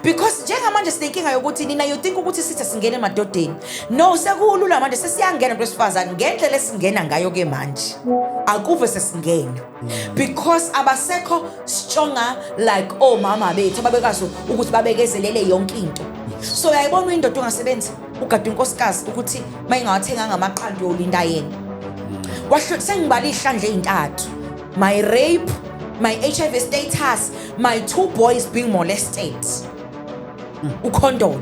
Because njengamanje sinenkinga yokuthi nina you think ukuthi sithi singene emadodeni. No, sekulula manje, sesiyangena abantu besifazane ngendlela esingena ngayo ke manje. Akuve sesingena. Because abasekho stronger like omama bethu ababekazi ukuthi babekezelele yonke into. So uyayibona indoda ongasebenzi ugada unkosikazi ukuthi mayingawathenganga amaqanda uyolinda yena. Wahlu sengibala ihlandla ezintathu. My rape, my HIV status, my two boys being molested. Ukhondolo.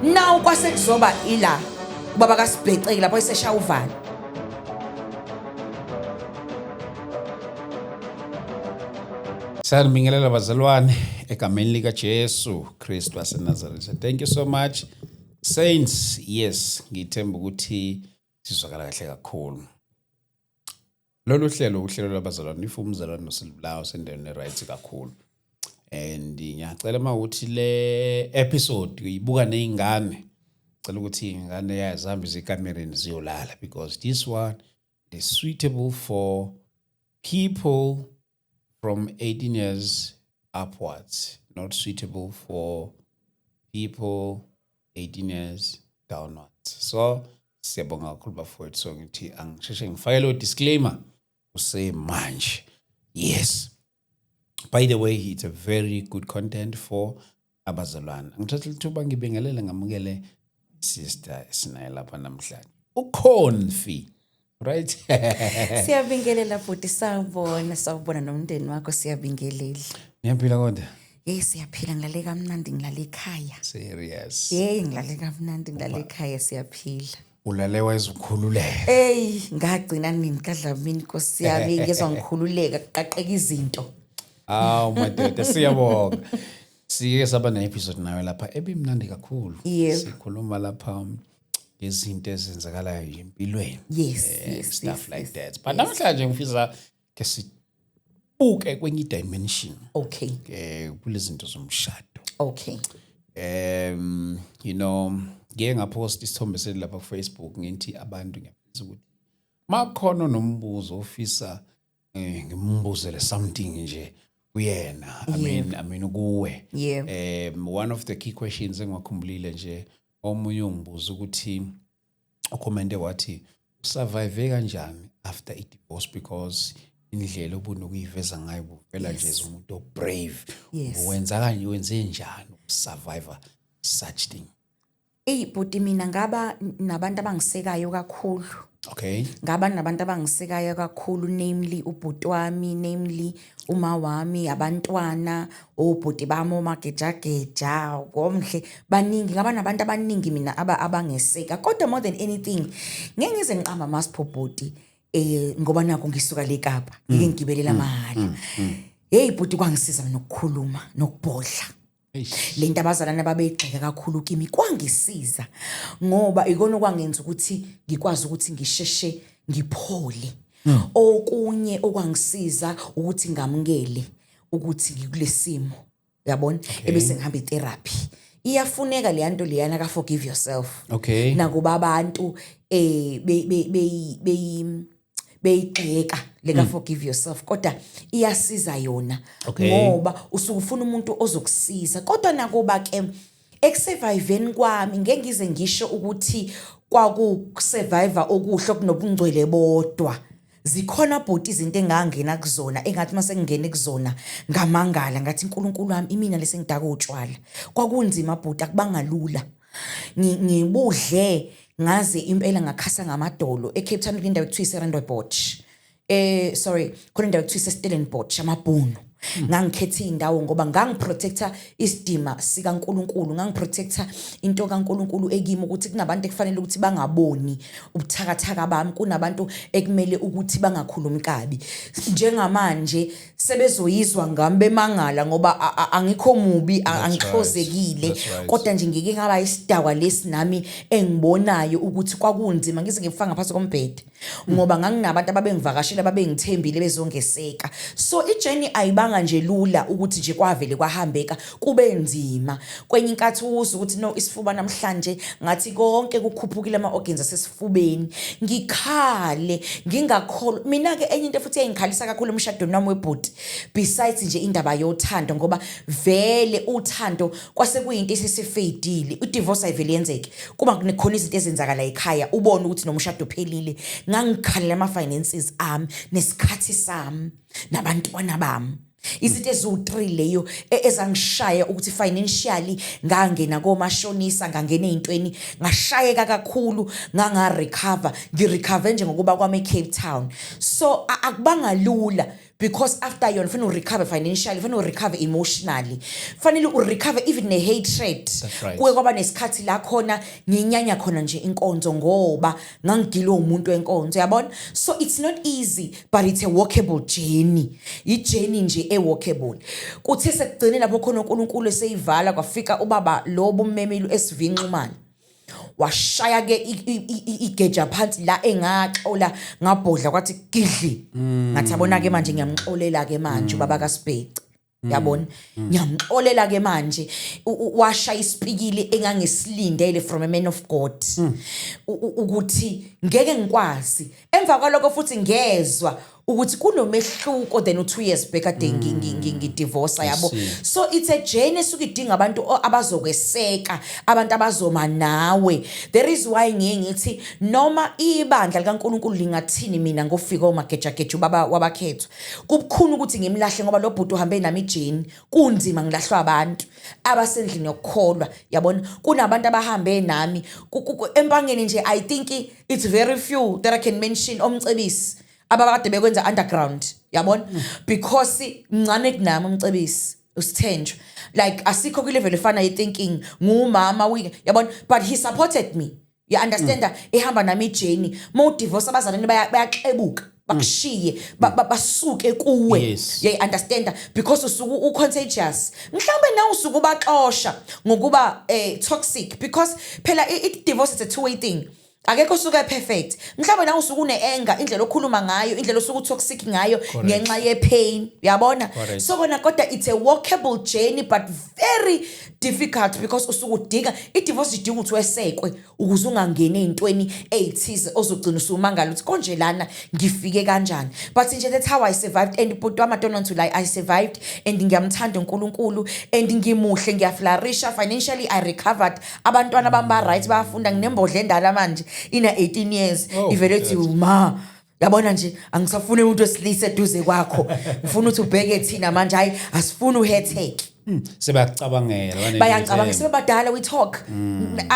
Now kwase kuzoba ila ubaba kaSibheceki lapho eseshaya uvalo. Sanibingelela bazalwane egameni lika Jesu Kristu waseNazaretha. Thank you so much saints. Yes, ngithemba ukuthi sizwakala kahle kakhulu. Lolu hlelo uhlelo lwabazalwane, if umzalwane nosilibulawo sendaweni e-right kakhulu. And ngiyacela uma ukuthi le episode uyibuka ney'ngane, cela ukuthi iy'ngane yazihambe zikamereni ziyolala, because this one is suitable for people from 18 years upwards, not suitable for people 18 years downwards. So siyabonga kakhulu bafowethu. So ngithi angisheshe ngifake lo disclaimer kusemanje. Yes, by the way, it's a very good content for abazalwane. Ngithatha lithuba ngibingelele ngamukele sister esinaye lapha namhlanje, uConfi, right? Siyabingelela futhi, sawubona, sawubona nomndeni wakho, siyabingelela. Niyaphila kodwa? Hey, siyaphila, ngilale kamnandi, ngilale ekhaya. Serious? Hey, ngilale kamnandi, ngilale ekhaya, siyaphila. Ulale wayezukhululeka? Hey, ngagcina nini kaDlamini, Nkosi yami, ngezwa ngikhululeka, kuqaqeka izinto. Awu madoda, siyabonga. Sike saba ne-episode nawe lapha ebimnandi kakhulu. Sikhuluma lapha ngezinto ezenzakalayo empilweni. Stuff like that. But namhlanje ngifisa ke sibuke kwenye dimension. Kulezi zinto zomshado. You know, ngike ngapost isithombe seli lapha ku Facebook, ngithi abantu ngiyafisa ukuthi makhona nombuzo ofisa ngimbuzele something nje kuyena, I mean kuwe. One of the key questions engiwakhumbulile nje, omunye ungibuza ukuthi, ucommente wathi usurvive kanjani after i divorce, because indlela obunokuyiveza ngayo buvela nje as umuntu obrave. Wenza kanje, wenze njani ukusurvive such thing? Eyi bhuti, mina ngaba nabantu abangisekayo kakhulu. Ngaba nabantu abangisekayo kakhulu, namely ubhuti wami, namely uma wami, abantwana, obhuti bami, omagejageja, komhle, baningi. Ngaba nabantu abaningi mina abangeseka. Kodwa more than anything, ngeke ngize ngiqamba amasipho bhuti, ngoba nakho ngisuka le Kapa, ngike ngigibelela mahhala. Hey bhuti, kwangisiza mina ukukhuluma nokubhodla. Eish. Lento abazalwane babeyigxeka kakhulu kimi kwangisiza, ngoba ikona okwangenza ukuthi ngikwazi ukuthi ngisheshe ngiphole. Okunye okwangisiza ukuthi ngamukele ukuthi ngikulesimo, uyabona, ebese ngihamba itherapy. Iyafuneka le nto leyana ka forgive yourself. Nakuba abantu beyigxeka leka forgive yourself, kodwa iyasiza yona. Ngoba usuke ufuna umuntu ozokusiza. Kodwa nakuba ke ekusurviveni kwami ngeke ngize ngisho ukuthi kwaku survive okuhle okunobungcwele bodwa. Zikhona bhuti izinto engangena kuzona engathi mase ngingene kuzona ngamangala, ngathi uNkulunkulu wami, imina lesengidaka utshwala. Kwakunzima bhuti, akubanga lula. Ngibudle ngaze impela ngakhasa ngamadolo. eCape Town kunendawo ekuthiwa iseRondebosch, sorry, khona indawo ekuthiwa iseStellenbosch, amabhunu. Ngangikhetha indawo ngoba ngangiprotecta isidima sikaNkuluNkulu, ngangiprotecta into kaNkuluNkulu ekimi, ukuthi kunabantu ekufanele ukuthi bangaboni ubuthakathaka bami, kunabantu ekumele ukuthi bangakhulumi kabi. Njengamanje sebezoyizwa ngami bemangala, ngoba angikho mubi, angixhozekile. That's right. Kodwa nje ngike ngaba isidakwa lesi nami engibonayo ukuthi kwakunzima, ngize ngifaka ngaphansi kombhede, ngoba nganginabantu ababengivakashela, ababengithembile, bezongeseka. So ijourney ayibanga Akubanga nje lula ukuthi nje kwavele kwahambeka, kube nzima. Kwenye inkathi uzwe ukuthi no, isifuba namhlanje ngathi konke kukhuphukile, ama-organs asesifubeni, ngikhale ngingakholwa. Mina-ke enye into futhi eyingikhalisa kakhulu emshadweni wami webhuti, besides nje indaba yothando, ngoba vele uthando kwase kuyinto esesifeyidile, i-divorce ayivele yenzeke kuba khona izinto ezenzakala ekhaya, ubone ukuthi nomshado uphelile. Ngangikhalela ama-finances ami nesikhathi sami nabantwana bami, izinto eziwu-3 leyo ezangishaya ukuthi financially ngangena komashonisa, ngangena ey'ntweni, ngashayeka kakhulu, nganga-recover, ngi-recover nje ngokuba kwami e-Cape Town. So akubanga lula because after yona fanele u-recover financially, fanele u-recover emotionally, fanele u-recover even ne-hatred. That's right. Kuke kwaba nesikhathi la khona nginyanya khona nje inkonzo ngoba ngangigilwe umuntu wenkonzo, yabona. So it's not easy, but it's a walkable journey, i-journey nje e-walkable. Kuthe sekugcine lapho khona uNkulunkulu eseyivala, kwafika ubaba lo bummemile SV Nxumalo, washaya ke igeja phansi la engaxola, ngabhodla, kwathi gidli. Ngathi yabona ke manje, ngiyamxolela ke manje ubaba kaSibheci, yabona, ngiyamxolela ke manje. Washaya isipikili engangisilindele from a man of God, ukuthi ngeke ngikwazi. Emva kwalokho futhi ngezwa ukuthi kunomehluko than u2 years back ade ngidivorce, yabo. See. So it's a journey esuke idinga abantu abazokweseka, abantu abazoma nawe. There is why ngiye ngithi noma ibandla likaNkuluNkulu lingathini, mina ngofika omagejageja ubaba wabakhethwa, kubukhuni ukuthi ngimlahle ngoba lo bhuti uhambe nami i-journey. Kunzima ngilahlwa abantu abasendlini yokukholwa, yabona. Kunabantu abahambe nami empangeni nje. I think it's very few that I can mention, omcebisi abakade bekwenza underground, yabona, because mncane kunami umcebisi usithenjwa, like asikho kwi-level efana ye-thinking, ngumama yabona, but he supported me, you understand? Ehamba nami i-journey. Uma udivorce, abazalwane bayaxebuka, bakushiye, basuke kuwe. You understand? Because usuke u-contagious, mhlawumbe nawe usuke ubaxosha ngokuba toxic, because phela i-divorce is a two way thing, akekho osuke perfect. Mhlawumbe nawe usuke une-anger, indlela okhuluma ngayo, indlela osuke u-toxic ngayo ngenxa ye-pain, uyabona. So kona kodwa it's a walkable journey but very difficult because usuke udinga, i-divorce idinga ukuthi wesekwe ukuze ungangeni ey'ntweni ey'thize ozogcina usumangala ukuthi konje lana ngifike kanjani. But nje that's how I survived. And bhuti wami, I don't want to lie, I survived and ngiyamthanda uNkulunkulu and ngimuhle, ngiyaflourisha financially, I recovered, abantwana bami ba-right, bayafunda, nginembodla endala manje ina 18 years. Oh, ivele ethi, "Ma, yabona nje, angisafuni umuntu wesilisa eduze kwakho, ngifuna ukuthi ubheke thina manje." Hayi, asifuni uhetheke. Sebeyacabangela. Bayangicabanga sebebadala. We talk.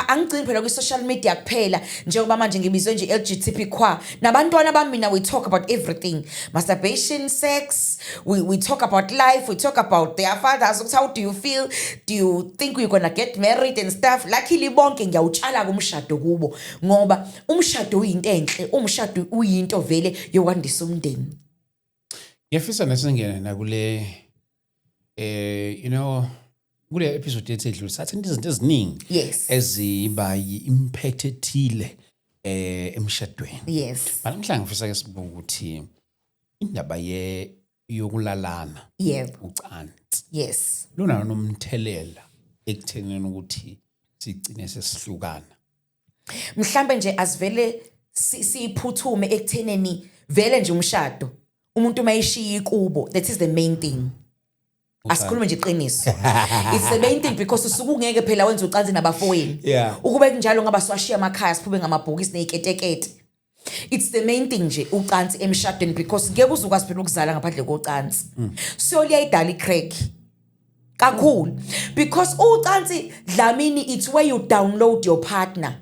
Angigcini phela kwi-social media kuphela, njengoba manje ngibizwe nje LGTB kwa nabantwana bami mina, we talk about everything, masturbation, sex, we talk about life, we talk about their fathers, ukuthi how do you feel, do you think we're gonna get married and stuff. Luckily bonke ngiyawutshala kumshado kubo ngoba umshado uyinto enhle, umshado uyinto vele yokwandisa umndeni. Ngiyafisa nesingene nakule kule episode yethu edlule sathi izinto eziningi eziba yi-impact ethile emshadweni. Namhlanje ngifisa ke sibuke ukuthi indaba ye yokulalana, ucansi, lona nomthelela ekuthenini ukuthi sigcine sesihlukana. Mhlambe nje asivele siphuthume ekutheneni vele nje umshado, umuntu mayishiya ikubo, that is the main thing. Asikhulume nje iqiniso, it's the main thing because usuke ungeke phela wenza ucansi nabafowenu. Ukube kunjalo ngaba siwashiya amakhaya, siphume ngamabhokisi ney'ketekete. It's the main thing nje ucansi emshadweni because ngeke uze ukwazi phela ukuzala ngaphandle kocansi. So liyayidala i-crack kakhulu because ucansi, Dlamini, it's where you download your partner.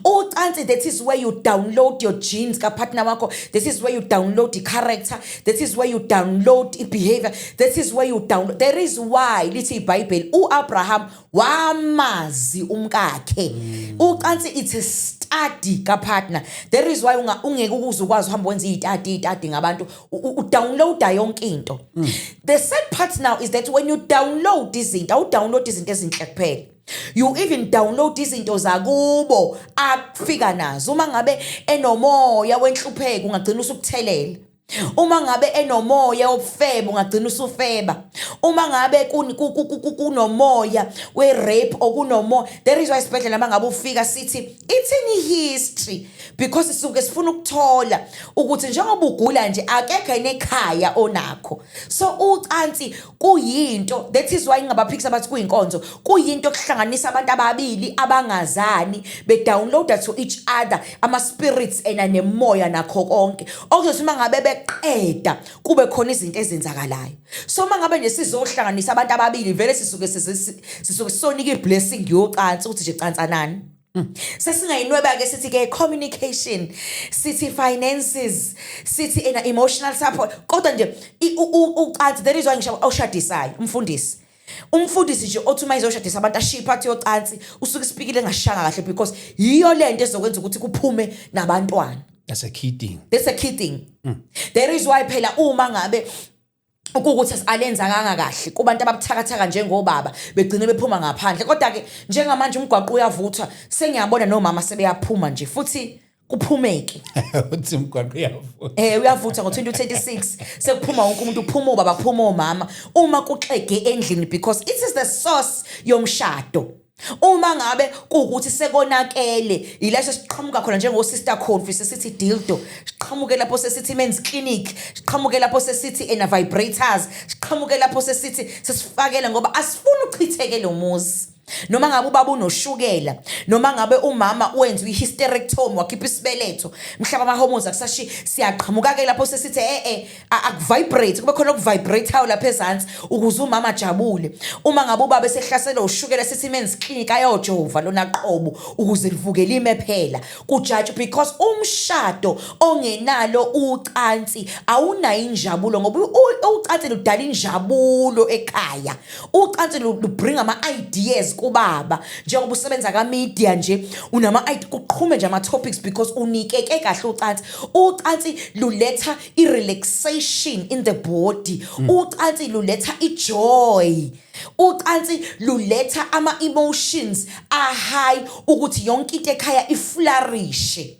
Ucansi, that is where you download your genes kapartner wakho, this is where you download the character, that is where you download i-behavior, that is where you download. There is why lithi iBhayibheli uAbraham wamazi umkakhe. Ucansi, it's a study kapartner. There is why ungeke ukuze ukwazi uhamba wenza iy'study ngabantu, udownloada yonke into. The sad part now is that when you download izinto, awudownload izinto ezinhle kuphela, you even download izinto zakubo afika nazo. Uma ngabe enomoya wenhlupheko, ungagcina usukuthelela. Uma ngabe enomoya wobufebe, ungagcina usufeba. Uma ngabe kunomoya we-rape, okunomoya, there is why isibhedlela uma ngabe ufika sithi, "Ithini history?" Because sisuke sifuna ukuthola ukuthi njengoba ugula nje, akekho yini ekhaya onakho. So ucansi kuyinto, that is why ngingabaphikisa bathi kuyinkonzo. Kuyinto okuhlanganisa abantu ababili abangazani, bedownloada to each other ama-spirits ena nemoya nakho konke, okuzothi uma ngabe beqeda kube khona izinto ezenzakalayo. So uma ngabe nje sizohlanganisa abantu ababili, vele sisuke sisonika i-blessing yocansi, ukuthi nje cansanani. Sesingayinweba-ke, sithi-ke communication, sithi finances, sithi ena emotional support, kodwa nje ucansi, that is why ngisho oshadisayo umfundisi nje othi uma izoshadisa abantu ashiye iphathi yocansi, usuke isipikile engashanga kahle, because yiyo lento ezokwenza ukuthi kuphume nabantwana. That's a key thing. That's a key thing. There is why phela uma ngabe ukuthi alenzakanga kahle kubantu ababuthakathaka njengobaba, begcine bephuma ngaphandle. Kodwa-ke njengamanje umgwaqo uyavuthwa, sengiyabona nomama sebeyaphuma nje futhi kuphumeke. Uthi umgwaqo uyavutha. Uyavutha ngo-2026, sekuphuma wonke umuntu, kuphuma ubaba, kuphuma omama, uma kuxege endlini, because it is the source yomshado. Uma ngabe kuwukuthi sekonakele, yileso siqhamuka khona njengo-Sister Confi, sesithi dildo, siqhamuke lapho sesithi men's clinic, siqhamuke lapho sesithi ena vibrators, siqhamuke lapho sesithi sesifakele, ngoba asifuni uchitheke lo muzi. Noma ngabe ubaba unoshukela, noma ngabe umama wenza i-hysterectomy, wakhipha isibeletho, mhlawumbe ama-hormones akusashi, siyaqhamuka-ke lapho sesithi e-e akuvibrate, kube khona okuvibrate-ayo lapha ezansi ukuze umama ajabule. Uma ngabe ubaba esehlaselwe ushukela, sithi men's clinic, ayojova lona qobo ukuze livuke lime phela kujatshwe, because umshado ongenalo ucansi awunayo injabulo, ngoba ucansi ludala injabulo ekhaya. Ucansi lubring ama-ideas kubaba. Njengoba usebenza ka-media nje, unama kuqhume nje ama-topics because unikeke kahle ucansi. Ucansi luletha i-relaxation in the body. Ucansi luletha i-joy. Ucansi luletha ama-emotions a-high, ukuthi yonke into ekhaya iflourishe.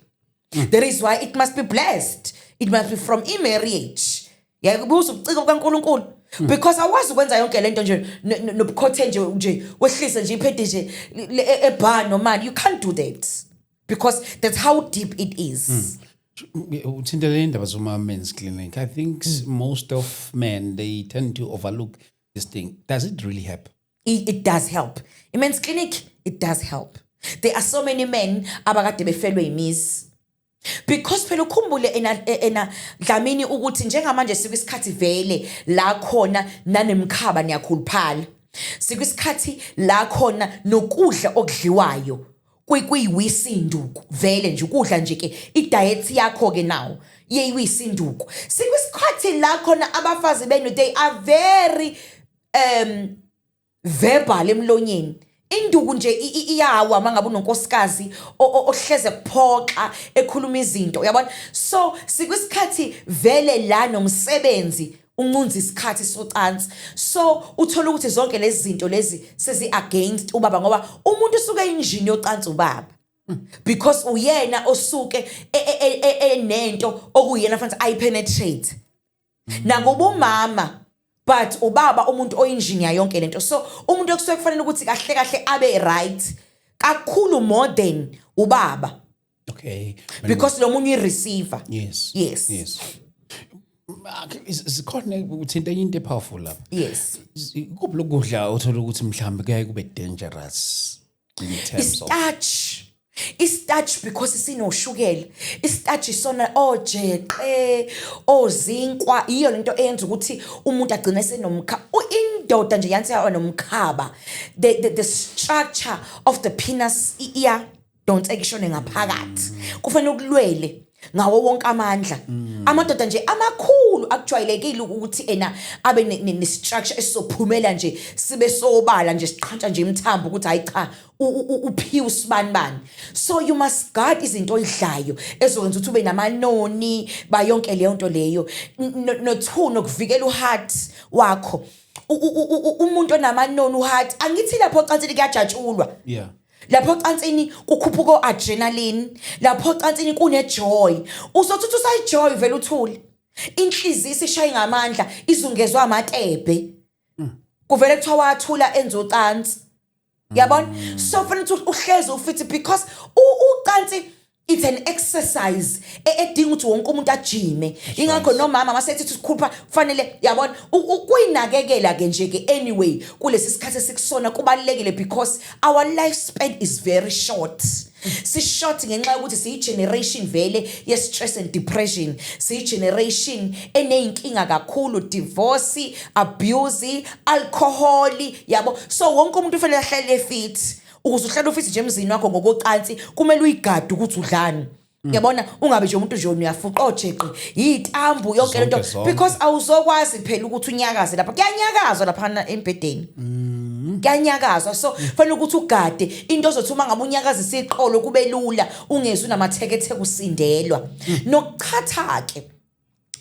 That is why it must be blessed. It must be from i-marriage. Yakubuza ubuciko bukaNkulunkulu, because awazi ukwenza yonke lento nje nobukhothe nje wehlise nje iphedi nje ebar nomani. You can't do that, because that's how deep it is. Uthintele indaba zoma men's clinic. I think most of men, they tend to overlook this thing. Does it really help? It does help. I-men's clinic, it does help. There are so many men abakade befelwe imizi, because phela ukhumbule ena Dlamini ukuthi njengamanje sikwisikhathi vele la khona nanemkhaba niyakhuluphala, sikwisikhathi la khona nokudla okudliwayo kuyiwisinduku vele nje, ukudla nje ke, idiet yakho ke nawo yeyiwisinduku. Sikwisikhathi la khona abafazi benu, they are very verbal emlonyeni. Induku nje iyawa mangabe unonkosikazi ohleze kuphoxa, ekhuluma izinto, uyabona. So sikwisikhathi vele la nomsebenzi unqunza isikhathi socansi. So uthola ukuthi zonke lezi zinto lezi sezi against ubaba, ngoba umuntu usuke injini yocansi ubaba, because uyena osuke enento okuyena fanele ayipenetrate nakuba umama, but ubaba umuntu oyinjinia yonke lento. So umuntu okusuke kufanele ukuthi kahle kahle abe right kakhulu more than ubaba, because lo munye uyi-receiver. Yes. Yes. Zikhona, uthinta enye into epowerful lapha. Kuphi lokudla othola ukuthi mhlawumbe kuyaye kube dangerous in terms of Istarch, istarch, because sinoshukela. Istarch isona ojeqe, ozinkwa, iyo lento eyenza ukuthi umuntu agcine senomkha. Indoda nje yansi yaba nomkhaba, the structure of the penis iya donseka ishone ngaphakathi. Kufanele ukulwele ngawo wonke amandla. Amadoda nje amakhulu akujwayelekile ukuthi ena abe ne-structure esizophumela nje sibe sobala nje, siqhantsha nje imithambo ukuthi hayi cha, uphiwe usibani bani. So you must guard izinto oyidlayo ezokwenza ukuthi ube namanoni bayonke leyo nto leyo. No two, nokuvikela uheart wakho. Umuntu onamanoni uheart, angithi lapho ocansini kuyajatshulwa, lapho ocansini kukhuphuka adrenaline, lapho ocansini kune-joy, uzothi uthi usayijoy vele uthule. Inhliziyo isishaye ngamandla, izungezwa amatebe. Kuvele kuthiwa wathula enza ucansi, yabona? So kufanele ukuthi uhlezi u-fit because ucansi, it's an exercise edinga ukuthi wonke umuntu ajime. Ingakho nomama masethi sikhupha kufanele, yabona, ukuyinakekela ke nje ke. Anyway, kulesi sikhathi esikusona kubalekile because our lifespan is very short. Si-short ngenxa yokuthi siyi-generation vele ye-stress and depression, siyi-generation eney'nkinga kakhulu, divorce, abuse, alcohol, yabo. So wonke umuntu ufanele ahlale fit. Ukuze uhlale u-fit nje emzini wakho ngokocansi, kumele uyigade ukuthi udlani, yabona, ungabe nje umuntu nje uyafuqa ojeqe, yitambu, yonke lento. Zonke, zonke. Because awuzokwazi phela ukuthi unyakaze lapha. Kuyanyakazwa laphana embhedeni, kuyanyakazwa. So fanele ukuthi ugade into ozothi uma ngabe unyakazisa iqolo kube lula, ungezwi namatheketheke, usindelwa. Nokuchatha ke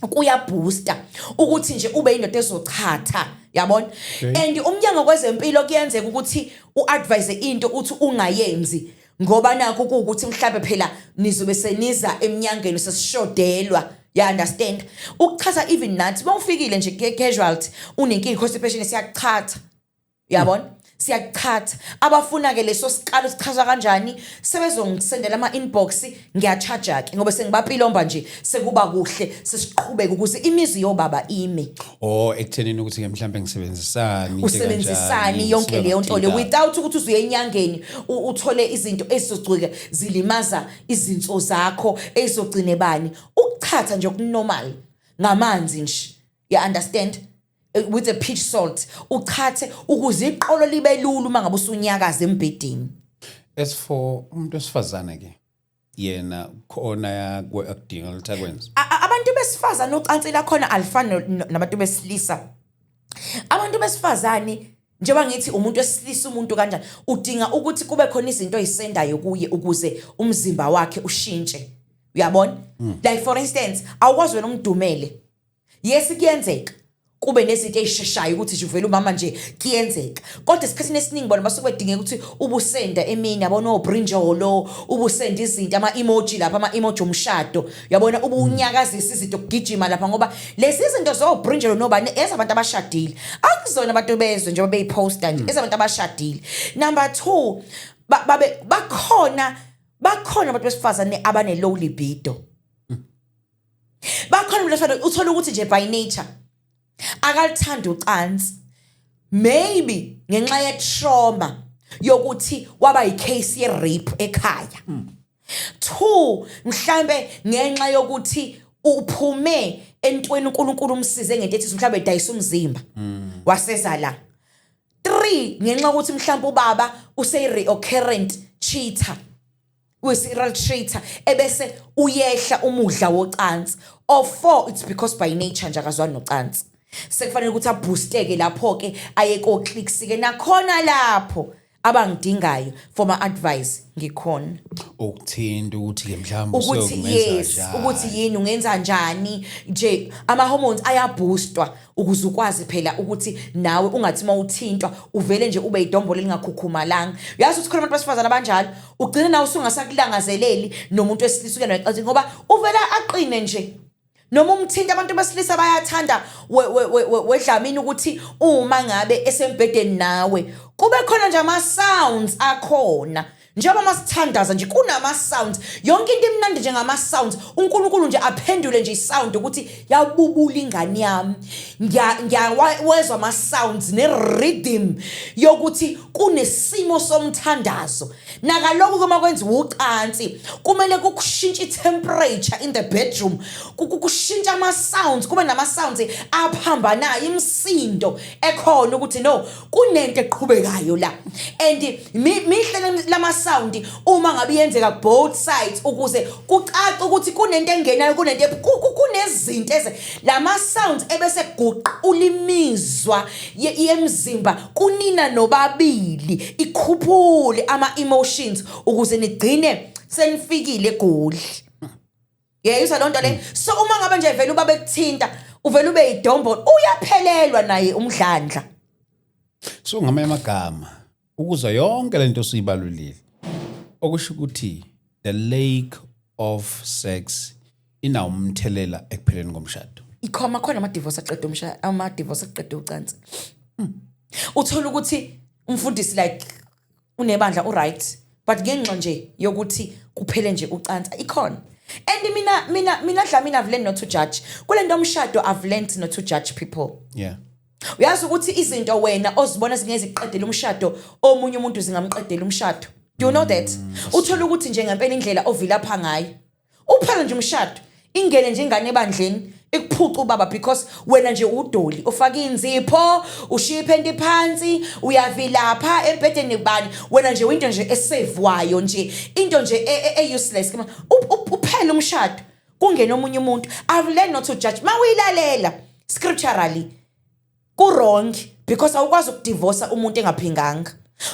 kuyabooster ukuthi nje ube indoda ezochatha, yabona. And umnyango kwezempilo kuyenzeka ukuthi uadvise into uthi ungayenzi ngoba nakho kuwukuthi mhlambe phela nizobe seniza eminyangeni sesishodelwa, ya understand? Ukuchatha, even nathi mawufikile nje casualty unenkinga, constipation, siyakuchatha, uyabona, siyachatha. Abafuna ke leso sikalo sichazwa kanjani, sebezongisendela ama inbox, ngiyacharge ke ngoba sengibapilomba nje, sekuba kuhle, sesiqhubeka ukuze imizi yobaba ime. Oh, ekuthenini ukuthi ke mhlambe ngisebenzisani into Usebenzisani ekanjani, yonke ngisuke leyo nto le ngakuthintana. Without ukuthi uzuye enyangeni, uthole izinto ezizogcika zilimaza izinso zakho, ezizogcine bani. Ukuchatha nje okunormal ngamanzi nje, you understand, with a pinch salt, uchathe ukuze iqolo libe lula uma ngabe usunyakaza embhedeni. As for umuntu wesifazane ke, yena khona akudinga ukuthi akwenze? Abantu besifazane ucansi lakhona alifani nabantu besilisa. Abantu besifazane, njengoba ngithi umuntu wesilisa, umuntu kanjani, udinga ukuthi kube khona izinto oyisendayo kuye ukuze umzimba wakhe ushintshe, uyabona? Like for instance, awukwazi wena umdumele. Yes, kuyenzeka kube nezinto ey'sheshayo ukuthi nje uvele umama nje, kuyenzeka, kodwa esikhathini esiningi bona basuke bedingeka ukuthi ubusenda emini, yabona, obrinjolo, ubusenda izinto, ama-emoji lapha, ama-emoji omshado, uyabona, ubunyakazisa izinto, kugijima lapha, ngoba lezi zinto zobrinjolo nobani ezabantu abashadile, akuzona abantu bezwe njengoba beyiphosta nje, ezabantu abashadile. Number two, babe bakhona abantu besifazane abane-low libido. Bakhona abantu besifazane uthola ukuthi nje by nature akalithanda ucansi, maybe ngenxa ye-trauma yokuthi waba yicase ye-rape ekhaya. Two, mhlambe ngenxa yokuthi uphume entweni, uNkulunkulu umsize ngento ethi mhlambe dayisa umzimba waseza la. Three, ngenxa yokuthi mhlambe ubaba useyi-recurrent cheater, uyi-serial cheater, ebese uyehla umudla wocansi. Or four, it's because by nature nje akazwani nocansi. Sekufanele ukuthi aboosteke lapho-ke, aye ko-Clicks-ke nakhona lapho. Abangidingayo for my advice, ngikhona. Ukuthinta ukuthi-ke mhlawumbe Ukuthi usuke yes, ungenza ukuthi njani. yini, ungenza njani nje. Ama-hormones ayaboostwa ukuze ukwazi phela ukuthi nawe ungathi uma uthintwa uvele nje ube idombolo elingakhukhumalanga. Uyazi ukuthi khona abantu besifazane abanjalo, ugcine nawe usungasakulangazeleli nomuntu wesilisa uke naye, ngoba uvela aqine nje noma umthinta. Abantu besilisa bayathanda wedlamini ukuthi uma ngabe esembhedeni nawe kube khona nje ama-sounds akhona, njengoba masithandaza nje kunama-sounds, yonke into imnandi nje ngama-sounds. UNkulunkulu nje aphendule nje isound ukuthi yabubula ingane yami. Ngiyawezwa ama-sounds ne-rhythm yokuthi kunesimo somthandazo. Nakalokhu uma kwenziwa ucansi kumele kukushintshe i-temperature in the bedroom, kushintshe ama-sounds, kube nama-sounds aphambanayo, imisindo ekhona ukuthi no, kunento eqhubekayo la. And mihle lama sound uma ngabe yenzeka both sides, ukuze kucace ukuthi kunento engenayo, kunento kunezinto eze lama sounds ebese guqula imizwa yemzimba kunina nobabili, ikhuphule ama emotions ukuze nigcine senifikile eGoli. Yeyizwa lonto le. So uma ngabe nje vele ubaba ekuthinta uvele ube yidombolo, uyaphelelwa naye umdlandla. So ngamanye amagama, ukuzwa yonke lento osuyibalulile, okusho ukuthi the lack of sex inawo umthelela ekupheleni komshado. Ikhoma khona ama-divorce aqeda umsha, ama-divorce aqeda ucansi. Uthola ukuthi umfundisi like unebandla, uright, but ngenxa nje yokuthi kuphele nje ucansi ikhona. And mina Dlamini, I've learned not to judge kule nto omshado. I've learned not to judge people. Uyazi ukuthi izinto wena ozibona zingeke ziqedele umshado, omunye umuntu zingamqedela umshado. Do you know that? Uthola ukuthi nje ngempela indlela ovilapha ngayo, uphela nje umshado, ingene nje ingane ebandleni, ikuphuca ubaba because wena nje udoli ufaka inzipho, ushiya iphenti phansi, uyavilapha embhedeni bani, wena nje into nje esevwayo nje, into nje e-useless. Uphele umshado, kungene omunye umuntu. I've learned not to judge. Mawuyilalela scripturally, ku-wrong because awukwazi ukudivorsa umuntu engaphinganga,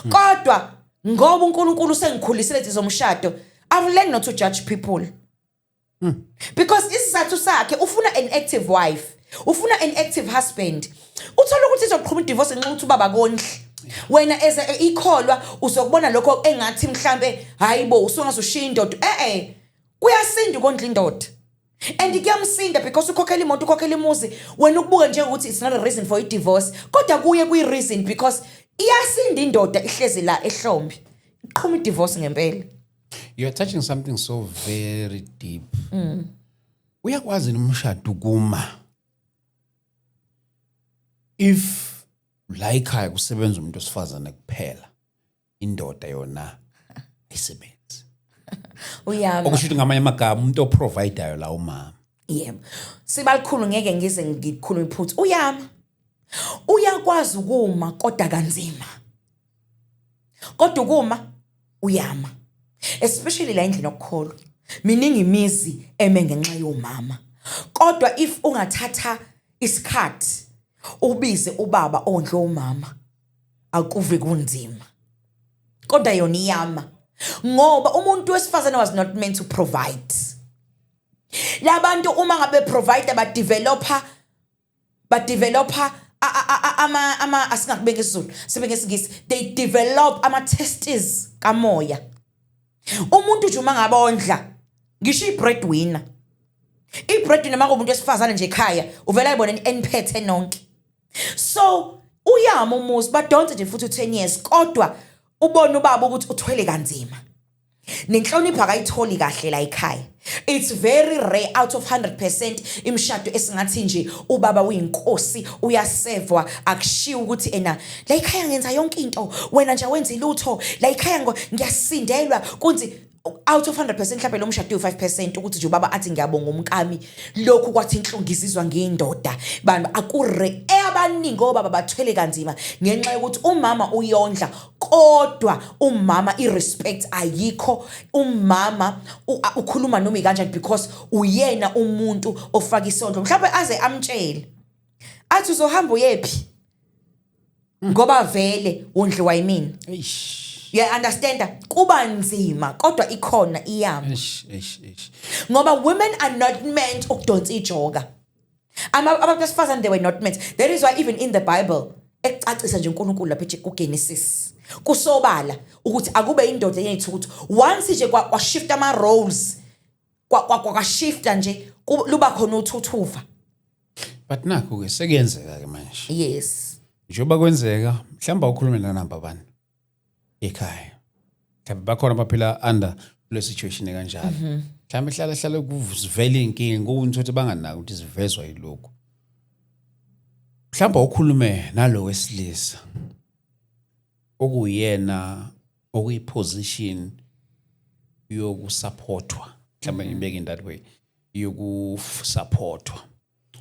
kodwa ngoba uNkulunkulu sengikhulisile lezi zomshado, I've learned not to judge people because isizathu sakhe ufuna an active wife, ufuna an active husband. Uthola ukuthi izoqhuma idivorce ngenxa ukuthi ubaba kondli. Wena as ikholwa uzokubona lokho engathi mhlambe hayibo, usungazushiya indoda. Eh, kuyasinda ukondla indoda and kuyamsinda because ukhokhela imoto, ukhokhela imuzi. Wena ukubuka njengokuthi it's not a reason for i-divorce, kodwa kuye kuyi-reason because iyasinda indoda ihlezi la ehlombe, iqhuma i-divorce ngempela. You're touching something so very deep. Uyakwazi umshado kuma if la ekhaya kusebenza umuntu osifazane kuphela, indoda yona ayisebenzi? Uyama. Okusho ukuthi ngamanye amagama umuntu oprovidayo la umama. Yebo, sibalikhulu, ngeke ngize ngikhulume iphutha. Uyama, uyakwazi ukuma, kodwa kanzima, kodwa ukuma uyama, especially la endlini okukholwa. Miningi imizi eme ngenxa yomama, kodwa if ungathatha isikhathi ubize ubaba ondle umama, akuve kunzima, kodwa yona iyama ngoba umuntu wesifazane was not meant to provide. Labantu uma ngabe provide, badevelopa ama asingakubeka isiZulu, sibe ngesingisi, they develop ama testes kamoya. Umuntu nje uma ngabondla, ngisho i-breadwinner, i-breadwinner makumuntu wesifazane nje ekhaya, uvela ayibone eniphethe nonke. So uyama umuzi, badonse nje futhi u10 years, kodwa ubona ubaba ukuthi uthwele kanzima, nenhlonipho akayitholi kahle la ekhaya. It's very rare out of 100% imishado esingathi nje ubaba uyinkosi, uyasevwa, akushiwo ukuthi ena la ekhaya ngenza yonke into, wena nje awenzi lutho la ekhaya, ngiyasindelwa kunzi. Out of 100% mhlawumbe lo mshado uyi-5% ukuthi nje ubaba athi ngiyabonga umkami, lokhu kwathi inhlungu, ngizizwa ngiyindoda bantu. Akure abaningi obaba bathwele kanzima ngenxa yokuthi umama uyondla, kodwa umama i-respect ayikho. Umama ukhuluma noma ikanjani because uyena umuntu ofaka isondlo. Mhlawumbe aze amtshele athi uzohamba uyephi ngoba vele wondliwa yimina. Eish. You understand? Kuba nzima, kodwa ikhona, iyama. Eish, eish, eish. Ngoba women are not meant ukudonsa ijoka. Abantu besifazane, they were not meant. That is why even in the Bible ekucacisa nje uNkulunkulu lapha ethi kuGenesis, kusobala ukuthi akube indoda yethu, ukuthi once nje kwa shift ama roles, kwa shifta nje, luba khona uthuthuva. But nakho ke sekuyenzeka ke manje. Njengoba kwenzeka, mhlawumbe ukhulume nanamba bani ekhaya, mhlawumbe bakhona abaphila under kule situation ekanjalo, mhlawumbe hlala hlala kuvela inkinga kokunye ukuthi banganaki ukuthi sivezwa yilokhu. Mhlawumbe ukhulume nalo wesilisa okuyena okuyiposition yokusupportwa, mhlawumbe ngibeke in that way, yokusupportwa,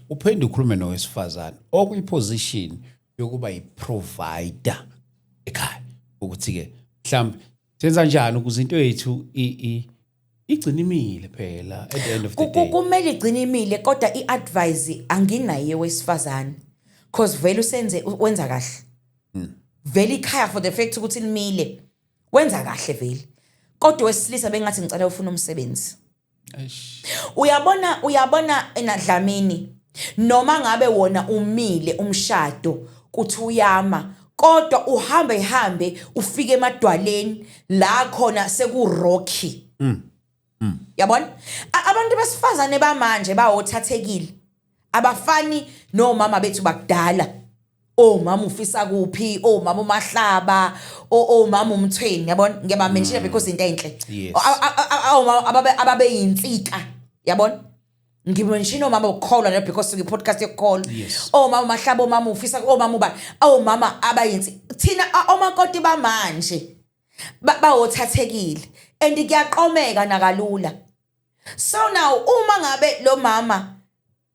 uphinde ukhulume nowesifazane okuyiposition yokuba yi-provider ekhaya, ukuthi-ke mhlawumbe senza njani ukuze into yethu igcine imile phela at the end of the day. Kumele igcine imile, kodwa i-advice anginaye wesifazane cause vele usenze, wenza kahle vele ikhaya for the fact ukuthi limile, wenza kahle vele, kodwa wesilisa bengathi ngicela ufuna umsebenzi. Eish. Uyabona enadlamini, noma ngabe wona umile umshado, kuthi uyama, kodwa uhambe ihambe ufike emadwaleni la khona seku-rocky, yabona? Abantu besifazane bamanje bawothathekile. Abafani nomama bethu bakudala, omama ufisa kuphi, omama uMahlaba, omama uMthweni, yabona, ngiyabamention because into enhle. Omama ababe ababeyinsika, yabona, ngimention omama ukukholwa ne because podcast yokukholwa. Omama uMahlaba, omama ufisa, omama uba, omama abayinsi. Thina omakoti bamanje bawothathekile and kuyaqomeka nakalula. So now uma ngabe lo mama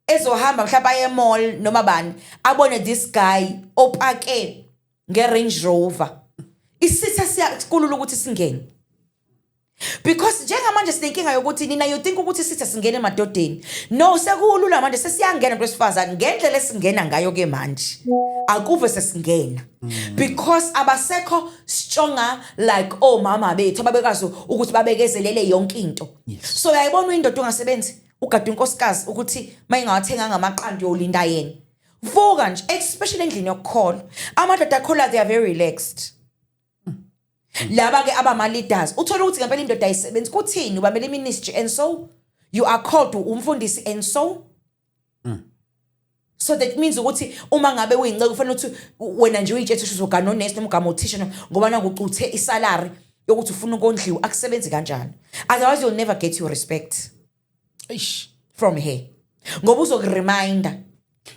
ezohamba mhlawumbe aye mall noma bani, abone this guy opake nge-Range Rover, isitha siyakulula ukuthi singene, because njengamanje sinenkinga yokuthi nina you think ukuthi sitha singene emadodeni. No, sekulula manje, sesiyangena kwesifazane ngendlela esingena ngayo ke manje. Akuve sesingena because abasekho stronger like omama bethu ababekazi ukuthi babekezelele yonke into. So uyayibona indoda ongasebenzi, ugada unkosikazi ukuthi mayingawathenganga amaqanda, uyolinda yena. Vuka nje, especially endlini yokukholwa, amadoda akholwa, they are very relaxed. Laba ke abama leaders, uthola ukuthi ngempela indoda ayisebenzi, kuthini ubamele ministry and so you are called umfundisi and so that means ukuthi uma ngabe uyinceke kufanele ukuthi wena nje uyitshethe ukuthi uzogana onesi noma ugama uthisha, ngoba nangucuthe isalary yokuthi ufuna ukondliwa. Akusebenzi kanjani, otherwise you'll never get your respect Eish. from her, ngoba uzokureminda.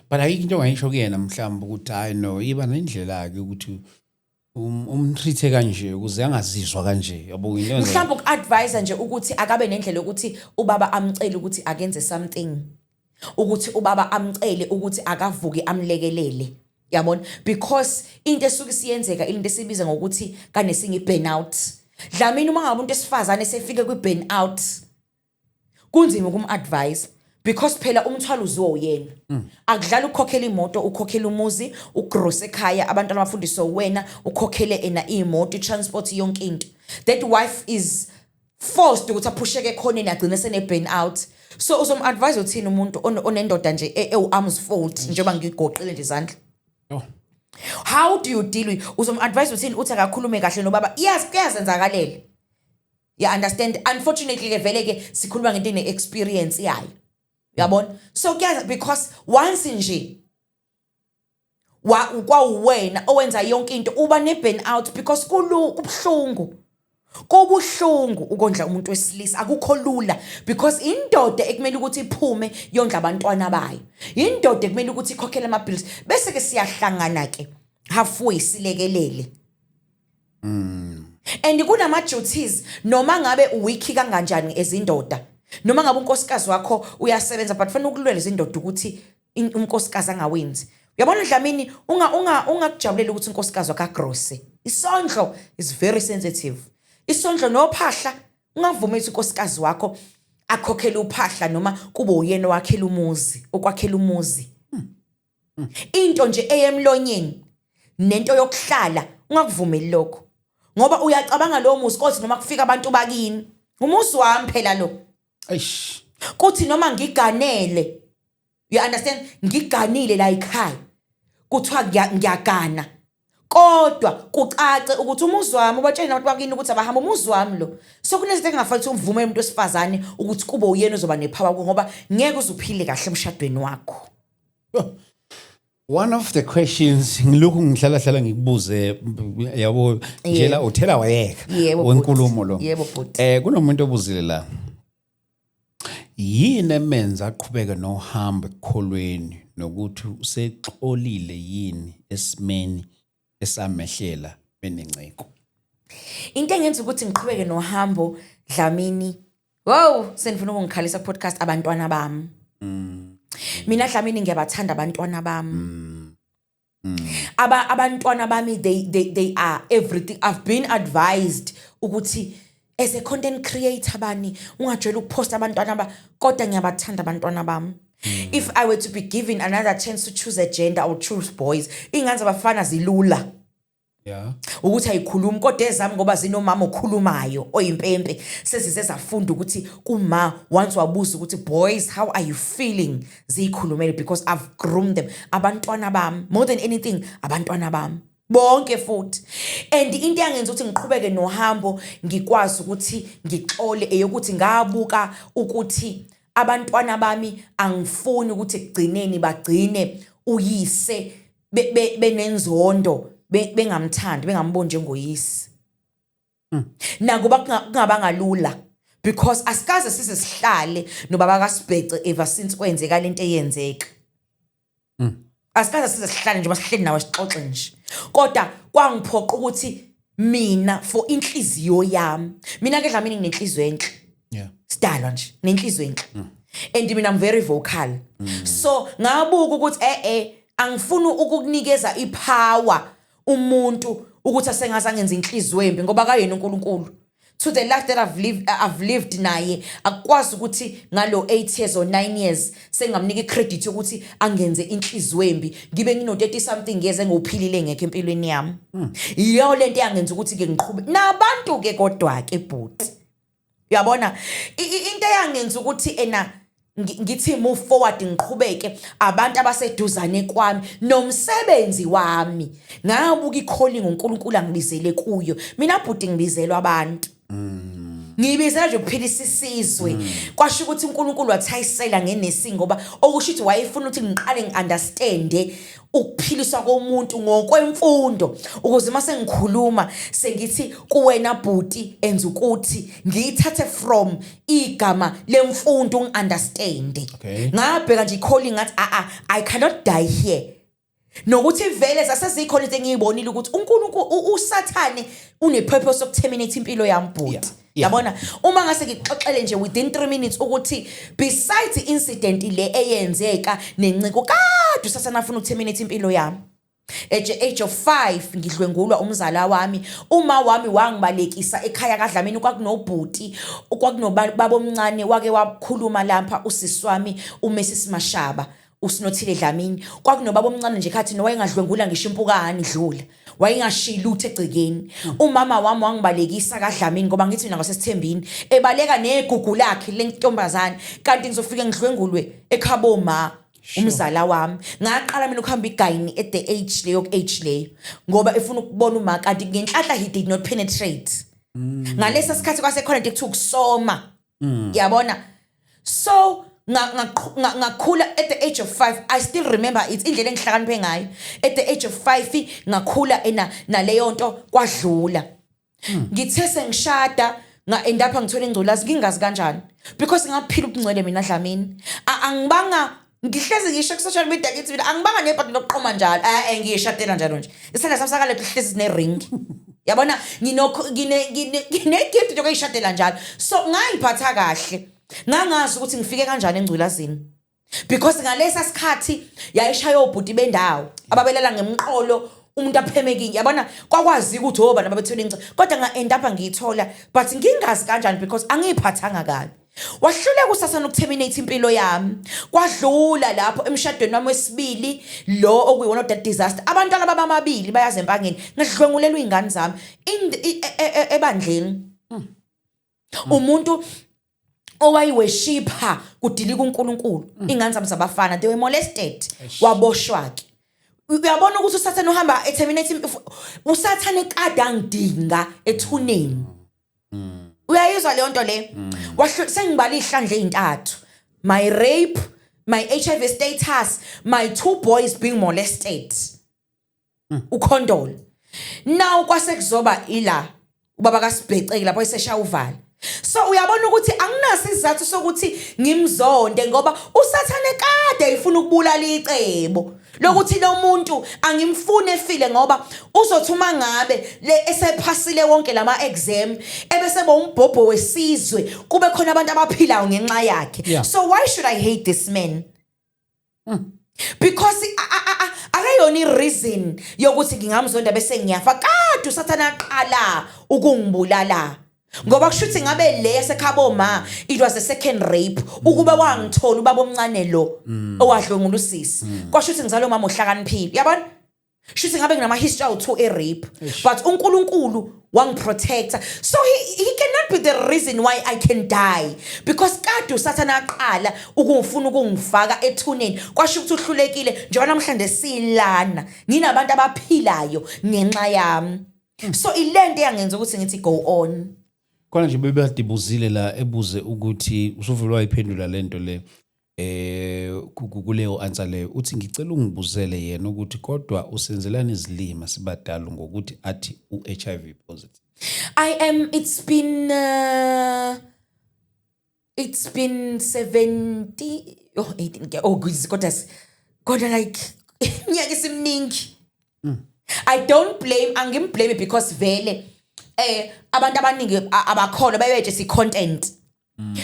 But ayikho into ongayisho kuyena mhlawumbe ukuthi hayi no, iba nendlela ke ukuthi umtreat kanje ukuze angazizwa kanje, yabo, into Mhlawumbe uku-advise nje ukuthi akabe nendlela yokuthi ubaba amcele ukuthi akenze something, ukuthi ubaba amcele ukuthi akavuke amlekelele, yabona, because into esuke siyenzeka, into esibiza ngokuthi kanesinye i-burnout, Dlamini. Uma ngabe umuntu esifazane sefike kwi-burnout, kunzima ukum-advise because phela umthwalo uziwo uyena. Akudlala ukukhokhela imoto, ukhokhela umuzi, ugrose ekhaya, abantwana bafundiswe wena, ukhokhele ena imoto, i-transport, yonke into. That wife is forced ukuthi aphusheke ekhoneni, agcine sene-burn out. So uzom-advise uthini umuntu onendoda nje ewu-arms fold, njengoba ngigoqile nje izandla? Oh. How do you deal with, uzom-advise uthini uthi akakhulume kahle nobaba? Yes, kuyazenzakalela, you understand? Unfortunately ke vele ke sikhuluma ngento ene-experience yayo, uyabona. So kuyaza because once nje wa kwawuwena owenza yonke into, uba ne-burn out because kubuhlungu, kubuhlungu ukondla umuntu wesilisa. Akukho lula because indoda ekumele ukuthi iphume yondla abantwana bayo, indoda ekumele ukuthi ikhokhele ama-bills, bese ke siyahlangana ke halfway silekelele. And kunama-duties, noma ngabe uweak kanganjani ezindoda, noma ngabe unkosikazi wakho uyasebenza, but fanele ukulwela izindoda ukuthi unkosikazi angawenzi. Uyabona Dlamini, ungakujabulela ukuthi unkosikazi wakho agrose. Isondlo is very sensitive, isondlo nophahla. Ungavumi ukuthi unkosikazi wakho akhokhele uphahla noma kube uyena owakhela umuzi, okwakhela umuzi. Into nje eyemlonyeni nento yokuhlala, ungakuvumeli lokho, ngoba uyacabanga lowo muzi kothi noma kufika abantu bakini, umuzi wami phela lo. Eish. Kuthi noma ngiganele, you understand, ngiganile la ekhaya, kuthiwa ngiyagana, kodwa kucace ukuthi umuzi wami, ubatshele nabantu bakini ukuthi abahamba, umuzi wami lo. So kunezinto engingafanele ukuthi umvumele umuntu wesifazane ukuthi kube uyena ozoba nepower kuwo, ngoba ngeke uze uphile kahle emshadweni wakho. One of the questions ngilokhu ngihlala hlala ngikubuze, yabo, njela uthela wayeka wenkulumo lo. Yebo, bhuti. Kunomuntu obuzile la. Yini emenza aqhubeke nohambo ekukholweni nokuthi usexolile yini esimeni esamehlela benenceko? Into engenza ukuthi ngiqhubeke nohambo, Dlamini, wow, senifuna ukungikhalisa podcast, abantwana bami. Mina Dlamini, ngiyabathanda abantwana bami. Abantwana bami, they are everything. I've been advised ukuthi as a content creator bani ungajwayele ukuposta abantwana ba, kodwa ngiyabathanda abantwana bami. If I were to be given another chance to choose a gender, I would choose boys. Ingane zabafana zilula ukuthi ayikhulumi, kodwa ezami ngoba zinomama okhulumayo oyimpempe, sezize zafunda ukuthi kuma once wabuza ukuthi, "Boys, how are you feeling?" ziyikhulumele because I've groomed them. Abantwana bami, more than anything, abantwana bami bonke futhi. And into yangenza ukuthi ngiqhubeke nohambo, ngikwazi ukuthi ngixole, eyokuthi ngabuka ukuthi Abantwana bami angifuni ukuthi ekugcineni bagcine uyise benenzondo, bengamthandi, bengamboni njengoyise. Nakuba kungabanga lula, because asikaze size sihlale nobaba kaSibhece ever since kwenzeka lento eyenzeka. Asikaze size sihlale nje, basihleli nawe sixoxe nje, kodwa kwangiphoqa ukuthi mina, for inhliziyo yami, mina ke Dlamini nginenhliziyo enhle. Sidalwa nje nenhliziyo enhle, and mina I'm very vocal, so ngabuka ukuthi angifuni ukukunikeza ipower umuntu ukuthi asengaze angenza inhliziyo embi, ngoba kayena uNkulunkulu. To the life that I've lived naye, akukwazi ukuthi ngalo 8 years or 9 years sengamnika icredit yokuthi angenze inhliziyo embi, ngibe ngino 30 something years engiwuphilile ngekho empilweni yami. Yiyo lento eyangenza ukuthi ke ngiqhube nabantu ke. Kodwa ke bhuti, uyabona, into eyangenza ukuthi ena ngithi move forward, ngiqhubeke, abantu abaseduzane kwami nomsebenzi wami. Ngabuka i-calling uNkulunkulu angibizele kuyo. Mina bhuti ngibizelwa abantu, ngibizela nje ukuphilisa isizwe. Kwasho ukuthi uNkulunkulu wathayisela ngenesi, ngoba okusho ukuthi wayefuna ukuthi ngiqale ngi-understande ukuphiliswa komuntu ngokwemfundo, ukuze uma sengikhuluma sengithi kuwena bhuti, enza ukuthi ngiyithathe from igama lemfundo, ngi-understande. Ngabheka nje i-calling, ngathi a a I cannot die here, nokuthi vele zasezikhona into engiyibonile ukuthi uNkulunkulu, uSathane une-purpose yokuterminate impilo yami bhuti. Yabona, uma ngase ngixoxele nje within 3 minutes ukuthi besides i-incident le eyenzeka nenciko, kade uSathane afuna ukuterminate impilo yami. At the age of 5 ngidlwengulwa umzala wami. Uma wami wangibalekisa ekhaya kaDlamini, kwakunobhuti, kwakunobaba omncane wake wakhuluma lapha, usisi wami uMrs Mashaba, uSinothile Dlamini. Kwakunobaba omncane nje khathi nowayengadlwengula ngisho impukane idlula, wayengashiyi lutho egcekeni. Umama wami wangibalekisa kaDlamini, ngoba ngithi mina ngasesithembini, ebaleka negugu lakhe lentombazane, kanti ngizofike ngidlwengulwe ekhabo ma umzala wami. Ngaqala mina ukuhamba igayini at the age leyo, age leyo, ngoba efuna ukubona uma, kanti ngenhlanhla he did not penetrate. Ngalesa sikhathi kwasekhona into ekuthiwa ukusoma, yabona. So ngakhula at the age of 5. I still remember it, indlela engihlakaniphe ngayo at the age of 5. Ngakhula ena naleyo nto, kwadlula. Ngithe sengishada, nga-end up ngithola ingculazi, ngingazi kanjani, because ngaphila ubungcwele mina Dlamini. Angibanga, ngihlezi ngisho ku-social media ngithi mina angibanga nebhadi lokuqoma njalo, eh ngiyishadela njalo nje. Isandla sami sakalethu hlezi sine-ring, yabona. Ngine-gift yokuyishadela njalo, so ngayiphatha kahle. Ngangazi ukuthi ngifike kanjani engculazini, because ngalesa sikhathi yayishaya obhuti bendawo ababelala ngemqolo, umuntu aphemekile, yabona. Kwakwazi ukuthi obani ababethola ingcebo, kodwa nga-end up ngiyithola, but ngingazi kanjani, because angiyiphathanga kabi. Wahluleka uSathane ukuterminate impilo yami. Kwadlula lapho emshadweni wami wesibili, lo okuyiwona that disaster. Abantwana babamabili bayazi empangeni, ngadlwengulelwa iy'ngane zami ebandleni. Umuntu owayiworshipha kudilika uNkulunkulu, ingane zami zabafana, they were molested, waboshwa ke. Uyabona ukuthi uSathane uhamba eterminate, uSathane kade angidinga ethuneni. Uyayizwa leyo nto le? Sengibala ihlandla ezintathu: my rape, my HIV status, my two boys being molested, ukhondolo. Now kwase kuzoba ila ubaba kaSibheceki lapho eseshaya uvala. So uyabona ukuthi anginaso isizathu sokuthi ngimzonde, ngoba uSathane kade efuna ukubulala icebo lokuthi lo muntu angimfuni efile, ngoba uzothi uma ngabe le esephasile wonke lama exam, ebese bo umbhobho wesizwe, kube khona abantu abaphilayo ngenxa yakhe. So why should I hate this man? Because akayona i-reason yokuthi ngingamzonda bese ngiyafa. Kade uSathane aqala ukungibulala, ngoba kusho ukuthi ngabe le yasekhabo ma, it was a second rape. Ukuba wangithola ubaba omncane lo owadlwengula usisi, kwasho ukuthi ngizalo mama ohlakaniphile, yabona. Shuthi ngabe nginama history awu2 e-rape, but uNkulunkulu wangiprotecta, so he cannot be the reason why I can die, because kade uSathana aqala ukungifuna ukungifaka ethuneni, kwasho ukuthi uhlulekile. Njengoba namhlanje silana, nginabantu abaphilayo ngenxa yami. So ilento eyangenza ukuthi ngithi go on. Khona nje bebadibuzile la, ebuze ukuthi usuvele wayiphendula lento le kuleyo answer leyo. Uthi ngicela ungibuzele yena ukuthi kodwa usenzelani izilima sibadala ngokuthi athi u-HIV positive. I am it's been 70, oh, 18 oh goodness, kodwa like iminyaka isimningi. I don't blame, angimblame, because vele abantu abaningi abakholwa bayeje si content,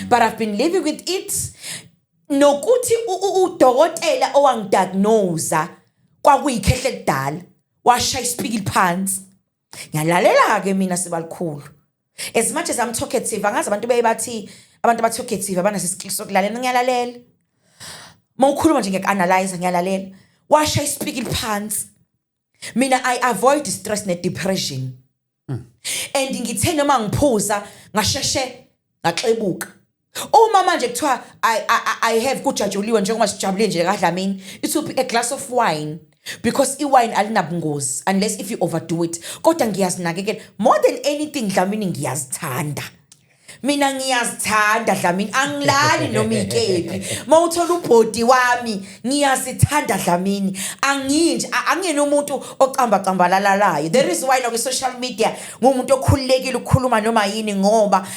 but I've been living with it, nokuthi udokotela owangidiagnose kwakuyikhehle elidala, washaya isipikili phansi. Ngiyalalela ke mina, sibalikhulu. As much as I'm talkative, angazi abantu beye bathi abantu aba-talkative abanaso iskill sokulalela. Ngiyalalela uma ukhuluma nje, ngiyaku-analyze, ngiyalalela. Washaya isipikili phansi. Mina I avoid stress ne-depression, and ngithe noma ngiphuza ngasheshe ngaxebuka. Uma manje kuthiwa I have kujatshuliwe njengoba sijabule nje kaDlamini, it will be a glass of wine, because iwine alinabungozi unless if you overdo it. Kodwa ngiyazinakekela more than anything, Dlamini. Ngiyazithanda mina, ngiyazithanda, Dlamini. Angilali noma ikephi. Mawuthola ubody wami, ngiyazithanda, Dlamini. Anginje angiyena umuntu ocamba cambalalalayo. There is why no social media ngumuntu okhululekile ukukhuluma noma yini, ngoba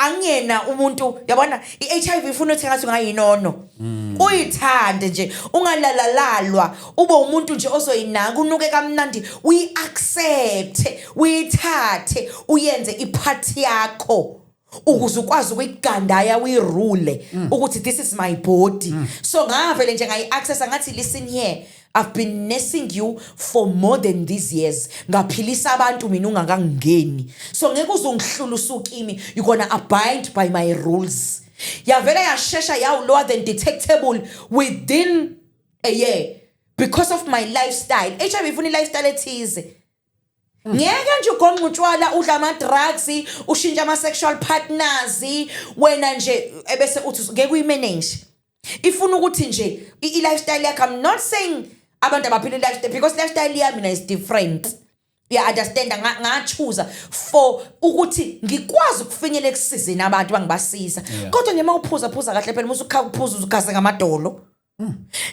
angiyena umuntu, yabona. I-HIV ifuna ukuthi ngathi ungayinono, uyithande nje, ungalalalwa, ube umuntu nje ozoyinaka, unuke kamnandi, uyi-accept, uyithathe, uyenze ipart yakho ukuze ukwazi ukuyigandaya, uyirule ukuthi this is my body. So ngavele nje ngayi-accessa, ngathi, "Listen here, I've been nursing you for more than these years. Ngaphilisa abantu mina ungakangeni, so ngeke uze ungihlule usukimi. You're gonna abide by my rules." Yavele yashesha yawu lower than detectable within a year because of my lifestyle. HIV ifuna i-lifestyle ethize. Ngeke nje ugonqa utshwala, udla ama-drugs, ushintshe ama-sexual partners wena nje, ebese uthi ngeke uyimanage. Ifuna ukuthi nje i-lifestyle yakho. I'm not saying abantu abaphila i-lifestyle, because lifestyle yami mina is different, ya understand? Ngachuza for ukuthi ngikwazi ukufinyelela ekusizeni abantu bangibasiza. Kodwa nje mawuphuza, phuza kahle phela. Musu ukuphuza uzukhase ngamadolo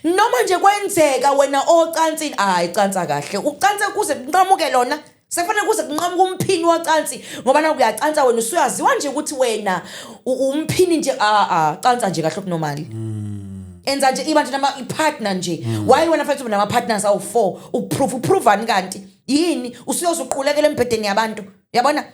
noma nje kwenzeka wena ocansini, hayi, cansa kahle, ucanse kuze kunqamuke lona. Sekufanele kuze kunqamuke umphini wocansi, ngoba na uyacansa wena usuyaziwa nje ukuthi wena umphini nje. A a cansa nje kahle okunormal, enza nje, iba nje nama i-partner nje. Why wena fanele ube nama partners awu4 uprove uprovani? Kanti yini usuyoze uqulekele embhedeni yabantu, yabona?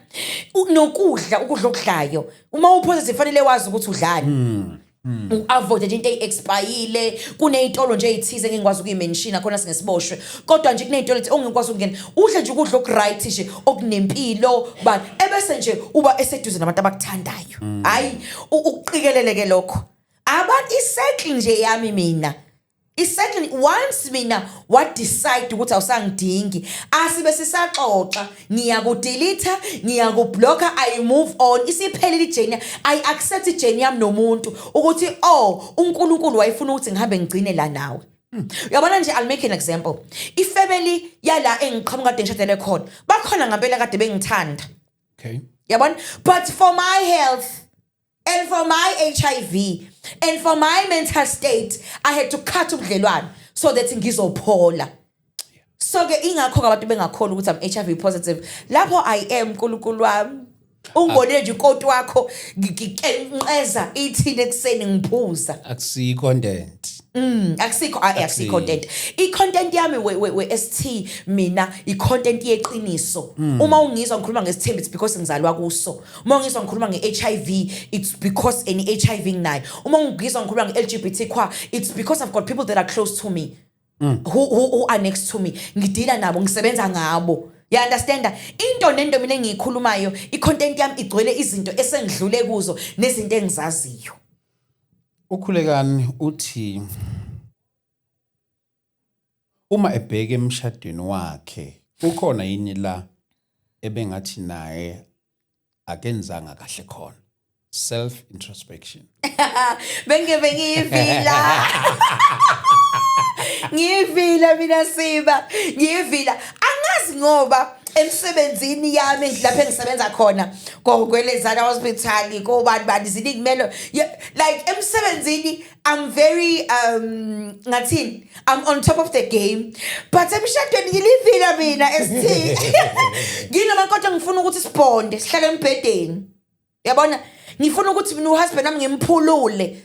Nokudla, ukudla okudlayo, uma upositive fanele wazi ukuthi udlani, u-avoid nje into eyi-expire. Kuney'tolo nje ey'thize engingikwazi ukuyimenshina khona singesiboshwe, kodwa nje kuney'tolo ethi ongikwazi ukungena, udle nje ukudla okuright nje, okunempilo bani, ebese nje uba eseduze nabantu abakuthandayo. Hhayi, ukuqikelele-ke lokho. Abantu isettle nje yami mina, isettle once mina wa-decide ukuthi awusangidingi, asibe sisaxoxa, ngiyakudelete, ngiyakublocka, I move on. Isiphelile ijourney. I accept ijourney yami nomuntu ukuthi, oh, uNkulunkulu wayefuna ukuthi ngihambe ngigcine la nawe. Uyabona nje, I'll make an example. Ifamily yala engiqhamuka kade ngishadele khona, bakhona ngempela kade bengithanda, yabona, but for my health and for my HIV and for my mental state, I had to cut ubudlelwano so that ngizophola. So ke ingakho abantu bengakholwa ukuthi I'm HIV positive. Lapho I am, uNkulunkulu wami ungibonile nje ikoti wakho ngikenqeza ithini ekuseni ngiphuza. Akusiyi content. Akusikho, akusi content. I-content yami we ST mina i-content yeqiniso. Uma ungizwa ngikhuluma ngesithembu, it's because ngizalwa kuso. Uma ungizwa ngikhuluma nge-HIV, it's because any HIV nginayo. Uma ungizwa ngikhuluma nge-LGBTQ, it's because I've got people that are close to me who are next to me. Ngidila nabo, ngisebenza ngabo. You understand? Into nento mina engiyikhulumayo, i-content yami igcwele izinto esengidlule kuzo nezinto engizaziyo. Ukhulekani uthi uma ebheke emshadweni wakhe, kukhona yini la ebengathi naye akenzanga kahle khona? Self introspection. Bengebe ngiyivila, ngiyivila mina, siba ngiyivila, angazi ngoba Emsebenzini yami lapho engisebenza khona, kokwelezana hospital, kobani bani, ziningi kumele. Yeah, like emsebenzini I'm very ngathini, I'm on top of the game, but emshadweni ngilivila mina. ST nginoma, kodwa ngifuna ukuthi sibonde, sihlale embhedeni, yabona. Ngifuna ukuthi mina uhusband wami ngimphulule,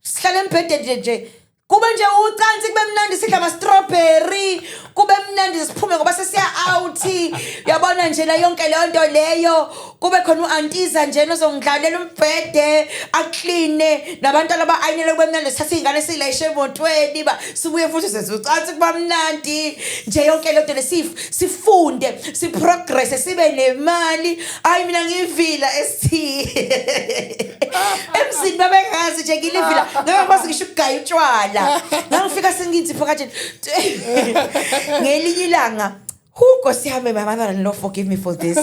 sihlale embhedeni nje nje, kube nje ucansi, kube mnandi, sidla ama-strawberry, kube mnandi, siphume ngoba sesiya out, yabona nje la yonke leyo nto leyo. Kube khona u-antiza nje ozongidlalela umbhede, akline nabantwana ba-ayinele, kube mnandi, sithathe iy'ngane siyilayishe emotweni, ba sibuye futhi senze ucansi, kuba mnandi nje yonke leyo nto le. Sifunde, siprogresse, sibe nemali. Hayi, mina ngivila ST. Emzini babengazi nje ngilivila, ngangakwazi ngisho ukugaya utshwala. Ngangifika sengithi phakathi ngelinye ilanga. Who, Nkosi yami, my mother-in-law, forgive me for this.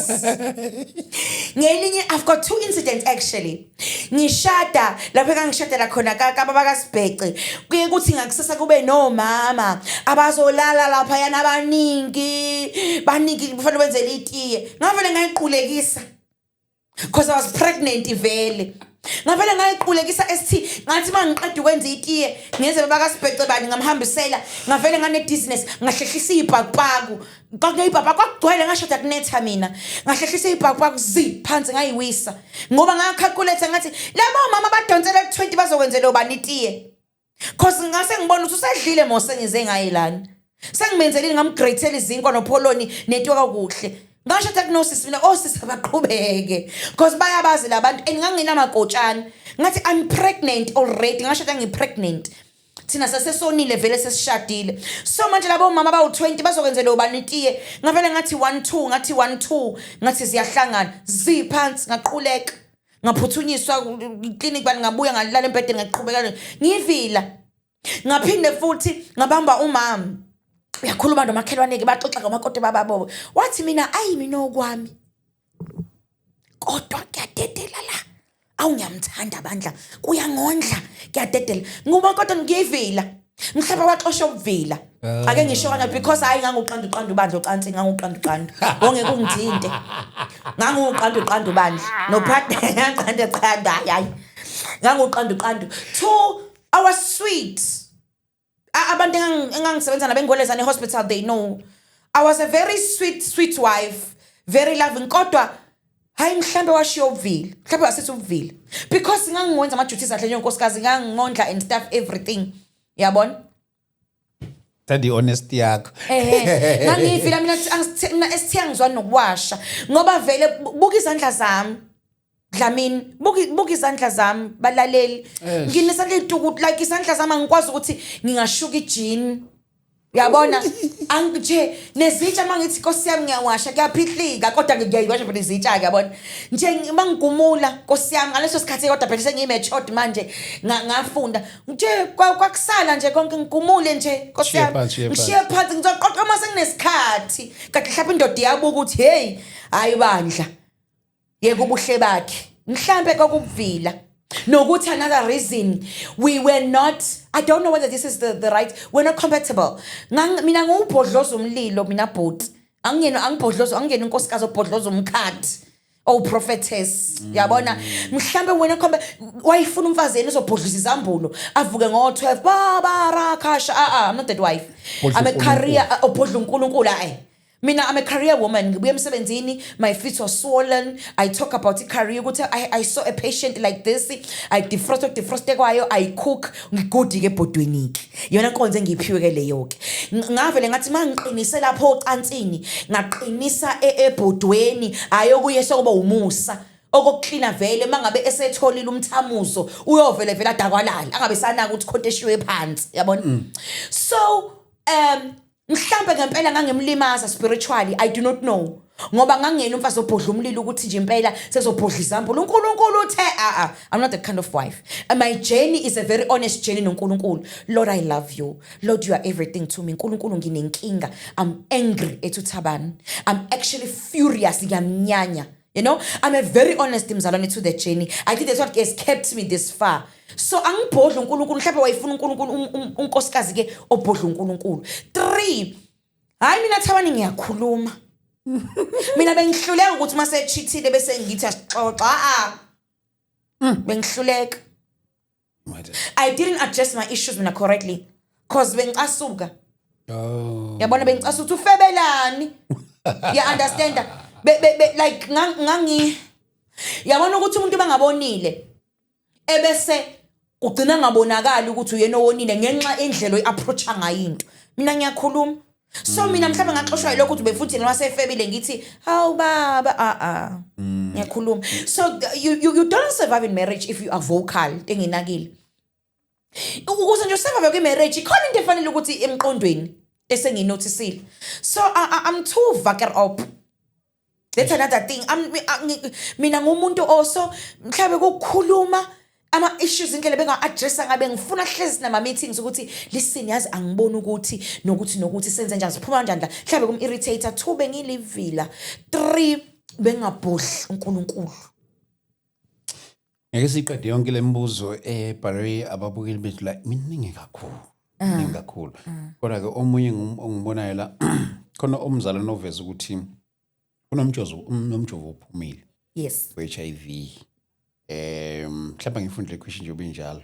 Ngelinye, I've got two incidents actually. Ngishada lapho engangishadela khona kababa kaSibhece, kuye kuthi ngakusasa kube nomama abazolala lapha yana, abaningi baningi, kufanele benzele itiye. Ngavele ngayiqulekisa because I was pregnant vele. Ngavele ngayiqulekisa ST. Ngathi mangiqeda ukwenza itiye, ngenze baba kaSibhece bani, ngamhambisela, ngavele ngane dizziness, ngahlehlisa ibhakupaku, kwakuneyibhakubhaku, kwakugcwele, ngashoda kunetha mina, ngahlehlisa ibhakupaku zi phansi, ngayiwisa, ngoba ngacalculate ngathi labo mama badonsela ku-20 bazokwenzela ubani itiye? Cause ngase ngibona ukuthi usedlile mose, ngize ngaye lana, sengimenzelile, ngamgratela izinkwa nopholoni netiwa kuhle. Ngasho diagnosis mina, osisi abaqhubeke because bayabazi labantu, and nganginamagotshana. Ngathi I'm pregnant already, ngasho ukuthi ngi-pregnant, thina sasesonile vele, sesishadile. So manje labo mama bawu-20 bazokwenzela ubani itiye? Ngavele ngathi 1 2, ngathi 1 2, ngathi ziyahlangana, ziphansi, ngaquleka, ngaphuthunyiswa iklinikhi bani, ngabuya ngalala embhedeni, ngaqhubeka ngivila. Ngaphinde futhi ngabamba umama uyakhuluma nomakhelwane-ke, baxoxa ngomakoti bababo, wathi mina, ayi, mina okwami kodwa kuyadedela la, awu, ngiyamthanda bandla, kuyangondla, kuyadedela ngoba kodwa ngiyivila. Mhlawumbe waxosha ubuvila, ake ngisho kanje, because hayi, nganguqanda uqanda ubandla ocansi, nganguqanda uqanda, wongeke ungithinte, nganguqanda uqanda ubandla nopartner, ngaqanda qanda, hayi hayi, nganguqanda uqanda. Two, I was sweet. Abantu engangisebenza nabo engolezane hospital, they know I was a very sweet, sweet wife, very loving. Kodwa hayi, mhlambe washiya ubuvila, mhlambe wasithi ubuvila, because ngangiwenza ama-duties ahle njengonkosikazi, ngangondla and stuff, everything, yabona. Thanda i-honesty yakho. Ehe, ngangiyivila mina. Mina esithiya ngizwani nokuwasha, ngoba vele buka izandla zami, Dlamini, buka, buka izandla zami, balaleli. Nginesandla ey'tuku, like isandla sami angikwazi ukuthi ngingashuka ijini, uyabona. Nje nezitsha, uma ngithi nkosi yami ngiyawasha, kuyaphihlika, kodwa ngiyayiwasha phela izitsha-ke, yabona nje. Uma ngigumula, nkosi yami, ngaleso sikhathi, kodwa phela sengiyi-matured manje, ngafunda nje, kwakusala nje konke, ngigumule nje, nkosi Shiye yami. phansi, shiye phansi. Ngishiye phansi, ngizoqoqa uma senginesikhathi. Kanti mhlawumbe indoda iyabuka ukuthi hey, hayi bandla, yeka ubuhle bakhe. Mhlambe kwakubuvila, nokuthi another reason, we were not, I don't know whether this is the right, we're not compatible. Mina ngiwubhodloza umlilo mina bhuti, angingena, angibhodloza, angingena unkosikazi obhodloza umkhathi owu-prophetess, yabona. Mhlambe wena khombe wayifuna umfazi yena uzobhodlisa izambulo, avuke ngo-12, baba rakhasha. Ah ah, I'm not that wife. Bhodla I'm a uNkulunkulu. career, obhodla uNkulunkulu, hayi. Mina I'm a career woman. Ngibuye emsebenzini, my feet were swollen, I talk about i-career ukuthi I saw a patient like this, I defrost, defroste kwayo, I cook, ngigudi-ke ebhodweni-ke, iyona nkonzo engiyiphiwe-ke leyo-ke. Ngavele ngathi uma ngiqinise lapho ocansini, ngaqinisa ebhodweni, hhayi okuye sekuba umusa okokuklina vele. Uma ngabe esetholile umthamuzo, uyovele vele adakwalala, angabe sanaka ukuthi khonto eshiwe phansi, yabona. So mhlambe ngempela ngangimlimaza spiritually, I do not know, ngoba ngangena umfazi obhodla umlilo ukuthi nje impela sezobhodla izambulo, uNkulunkulu uthe. Ah ah, I'm not that kind of wife, and my journey is a very honest journey noNkulunkulu. Lord, I love you. Lord, you are everything to me. uNkulunkulu, nginenkinga, I'm angry ethi uthabani, I'm actually furious, ngiyamnyanya. You know, I'm a very honest mzalwane to the journey. I think that's what has kept me this far. So angibhodla uNkulunkulu, mhlawumbe wayefuna uNkulunkulu unkosikazi ke obhodla uNkulunkulu. 3, hayi mina Thabani ngiyakhuluma. Mina bengihluleka ukuthi uma sechithile bese ngithi asixoxa, a bengihluleka. I didn't address my issues mina correctly cause bengicasuka. Yabona, bengicasuka ukuthi ufebelani, ya understand? Be, like ngangi yabona ukuthi umuntu bangabonile ebese ugcina ngabonakali ukuthi uyena owonile ngenxa indlela oyi-approacha ngayo into. Mina ngiyakhuluma, so mina mhlawumbe ngaxoshwa yilokho ukuthi befuthi noma sefebile ngithi, "Hawu baba." A a ngiyakhuluma. So you don't survive in marriage if you are vocal. Into enginakile ukuze nje usurvive kwi-marriage, ikhona into efanele ukuthi emqondweni esengiyinothisile. So I'm too wakker op. That's another thing. Mina ngumuntu also mhlabe ukukhuluma ama-issues, indlela benga-addressa ngabe ngifuna hlezi nama-meetings ukuthi, "Listen, yazi angiboni ukuthi nokuthi nokuthi senze njani, siphuma kanjani la." Mhlabe kum-irritate. Two, bengilivila. Three, bengabhodli uNkulunkulu. Ngeke siyiqede yonke le mibuzo ebhalwe ababukeli bethu la, miningi kakhulu, miningi kakhulu. Kodwa-ke omunye ongibonayo la khona, umzalwane oveza ukuthi kunomjozo, unomjovo ophumile we-HIV. Mhlawumbe ngifunde le question nje obinjalo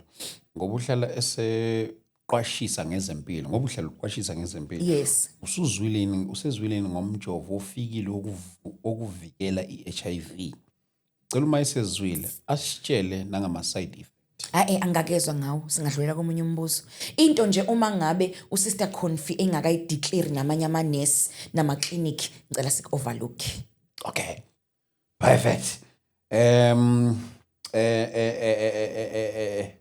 ngoba uhlala eseqwashisa ngezempilo, ngoba uhlala uqwashisa ngezempilo. Usuzwileni, usezwileni ngomjovo ofikile wokuvikela i-HIV? Cela uma esezwile asitshele nangama-side effect. Hayi, angakezwa ngawo. Singadlulela komunye umbuzo. Into nje uma ngabe uSister Confi engakayideclare namanye amanesi namaklinikhi, ngicela siku-overlook. Okay, perfect. Eh eh eh eh eh eh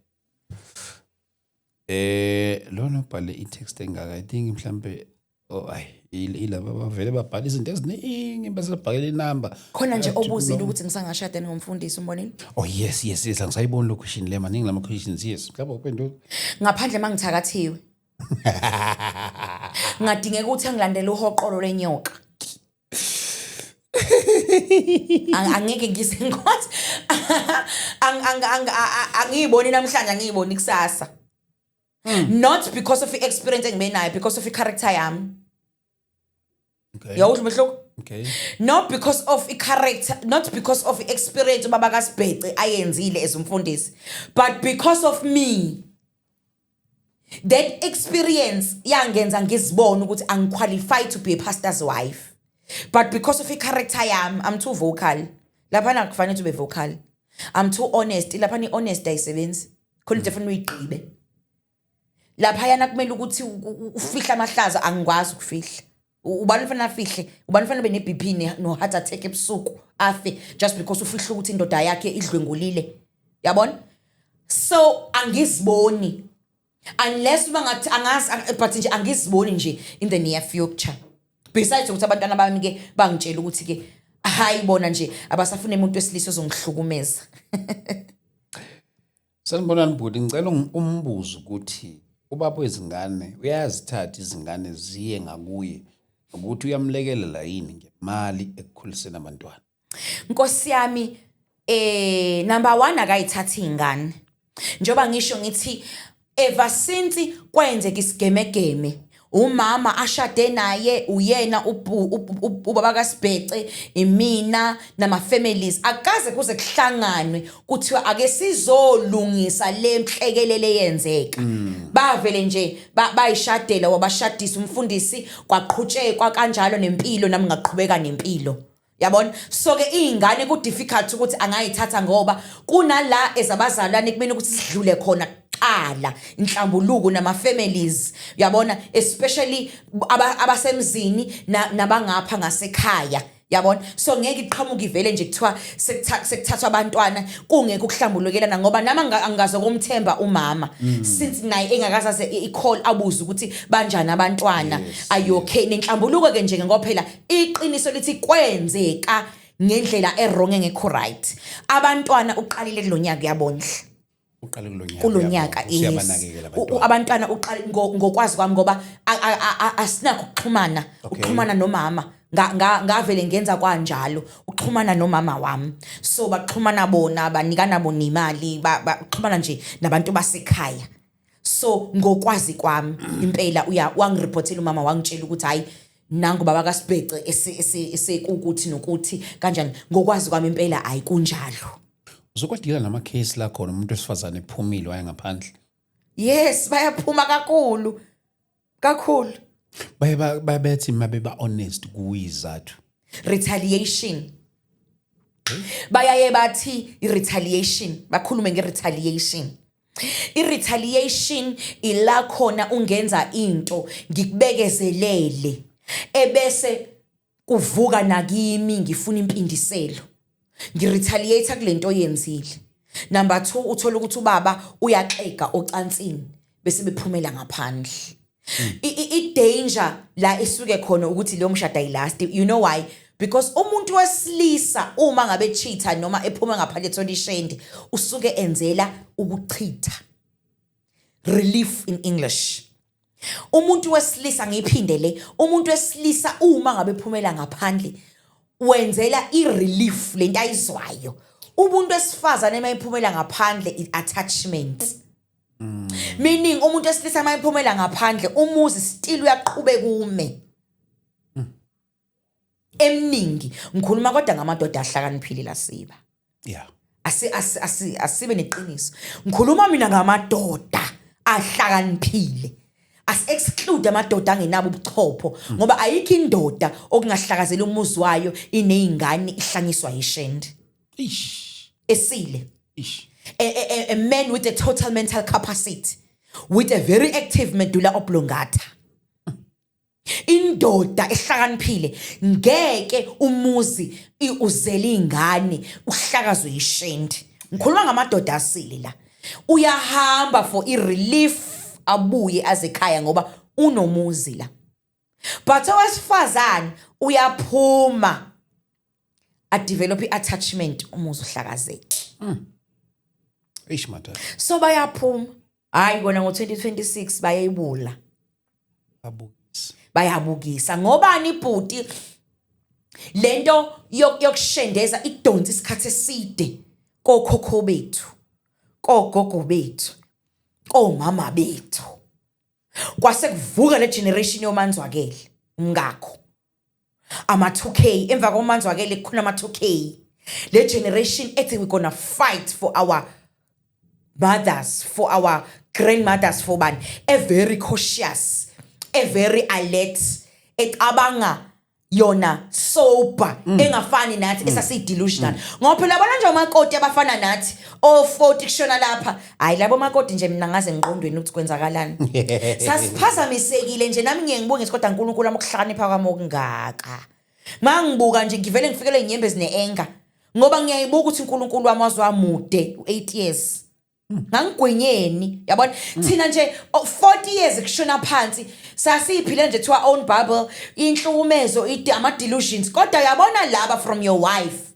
eh lona ubhale i-text engaka, I think mhlambe, oh ay, ilaba bavele babhala izinto eziningi bese babhakela inamba. Khona nje obuzile ukuthi ngisangashada ngomfundisi, umbonile? Oh yes, angisayiboni lo question le, maningi lama questions. Yes, mhlawumbe uphendule. Ngaphandle mangithakathiwe, ngadingeka ukuthi angilandele uhoqolo lenyoka. Angeke ngise ngikwazi. Angiyiboni namhlanje, angiyiboni kusasa, not because of i-experience engibe nayo, because of i-character yami. Yawudla umehluko? Okay. Not because of i-character, not because of i-experience ubaba kaSibhece ayenzile as umfundisi, but because of me. That experience yangenza ngizibone ukuthi angiqualify to be a pastor's wife, but because of i-character yami, I'm too vocal. Laphana kufanele ube vocal. I'm too honest. Laphana i-honest ayisebenzi khona, into efanele uyigqibe laphayana. Kumele ukuthi ufihle amahlazo, angikwazi ukufihla. Ubani ufanele afihle? Ubani ufanele ube ne-BP no-heart attack ebusuku afe just because ufihle ukuthi indoda yakhe idlwengulile? Yabona, so angiziboni unless uma ngathi angazi, but nje angiziboni nje in the near future, besides ukuthi abantwana bami ke bangitshela ukuthi ke hayi, bona nje abasafuna umuntu wesilisa ozongihlukumeza. Sanibonani bhuti, ngicela umbuzo ukuthi ubaba wezingane uyazithatha izingane ziye ngakuye, ukuthi uyamlekelela yini ngemali ekukhuliseni abantwana? Nkosi yami, number 1, akayithatha ingane. Njoba ngisho ngithi ever since kwenzeka isigemegeme, umama ashade naye uyena ubaba kaSibhece, imina nama families, akaze kuze kuhlanganwe kuthiwa ake sizolungisa le nhlekelele yenzeka. Bavele nje bayishadela, wabashadisa umfundisi, kwaqhutshekwa kanjalo nempilo, nami ngaqhubeka nempilo, yabona. So ke iy'ngane ku-difficult ukuthi angayithatha ngoba kunala ezabazalwane kumele ukuthi sidlule khona kuqala inhlambuluko nama-families, uyabona, especially abasemzini nabangapha ngasekhaya, yabona. So ngeke iqhamuke ivele nje kuthiwa sekuthathwa abantwana kungekho ukuhlambulukelana, ngoba nami angikaze komthemba umama since naye engakazaze i-call abuze ukuthi banjani abantwana. Are you okay? Nenhlambuluko ke nje ngoba phela iqiniso lithi kwenzeka ngendlela e-wrong, engekho right. Abantwana uqalile kulonyaka, uyabondla. Uqale kulonyaka. Kulonyaka. Uyabona, usuyabanakekela abantwana. Abantwana uqale ngokwazi kwami, ngoba asinakho ukuxhumana. Ukuxhumana nomama ngavele ngenza kanjalo, uxhumana nomama wami, so baxhumana bona, banikana bona imali, baxhumana nje nabantu basekhaya. So ngokwazi kwami impela uya wangireport-ela umama, wangitshela ukuthi hayi. Nangu baba kaSibhece esekukuthi nokuthi kanjani, ngokwazi kwami impela ayikunjalo. Uzokwadila nama-case la khona umuntu wesifazane ephumile waya ngaphandle? Yes, bayaphuma kakhulu kakhulu. Baye bethi mabe ba honest kuyizathu. Retaliation, bayaye bathi i-retaliation, bakhulume nge-retaliation. I-retaliation ila khona ungenza into ngikubekezelele, ebese kuvuka nakimi ngifuna impindiselo, ngi-retaliate kulento oyenzile. Number 2, uthola ukuthi ubaba uyaxega ocansini bese bephumela ngaphandle. I-danger la isuke khona ukuthi leyo mshado ayi-last. You know why? Because umuntu wesilisa uma ngabe cheater noma ephuma ngaphandle ethola ishendi, usuke enzela ukuchitha, relief in English. Umuntu wesilisa, ngiyiphinde le, umuntu wesilisa uma ngabe ephumela ngaphandle wenzela i-relief lento ayizwayo. Umuntu wesifazane uma ephumela ngaphandle, i-attachment, meaning umuntu wesilisa uma ephumela ngaphandle, umuzi still uyaqhubeka ume. Eminingi ngikhuluma kodwa ngamadoda ahlakaniphile la siba. Asibe neqiniso, ngikhuluma mina ngamadoda ahlakaniphile, asi-exclude amadoda angenabo ubuchopho, ngoba ayikho indoda okungahlakazela umuzi wayo iney'ngane ihlanyiswa yishendi. Ish. Esile. Ish. A man with a total mental capacity, with a very active medulla oblongata, indoda ehlakaniphile, ngeke umuzi uzele ingane uhlakazwe yishendi. Ngikhuluma ngamadoda asile la. Uyahamba for i-relief, abuye azekhaya ngoba unomuzi la, but owesifazane uyaphuma a-develop i-attachment, umuzi uhlakazeke. Eish madoda. So bayaphuma, hayi kona ngo-2026 bayayibula. Abukisi. Bayabukisa ngobani ibhuti? Lento yokushendeza idonsa isikhathi eside kokhokho bethu, kogogo bethu, komama bethu. Kwase kuvuka le generation yomanzwakele, umngakho ama 2K. Emva komanzwakele kukhona ama 2K, le generation ethi we gonna fight for our mothers, for our grandmothers, for bani, a very cautious, a very alert, ecabanga yona sober, engafani nathi esasiyi-delusional, ngoba phela bona nje omakoti abafana nathi o-40 kushona lapha, hayi labo makoti nje, mina ngaze ngiqondweni ukuthi kwenzakalani, sasiphazamisekile nje. Nami ngiye ngibuke ngithi kodwa uNkulunkulu wami, ukuhlakanipha kwami okungaka. Mangibuka nje ngivele ngifikelwe inyembezi ne-anger, ngoba ngiyayibuka ukuthi uNkulunkulu wami waze wamude u-8 years ngangigwinyeni, yabona. Thina nje 40 years kushona phansi sasiyiphile nje to our own bubble, inhlukumezo, ama delusions. Kodwa yabona laba from your wife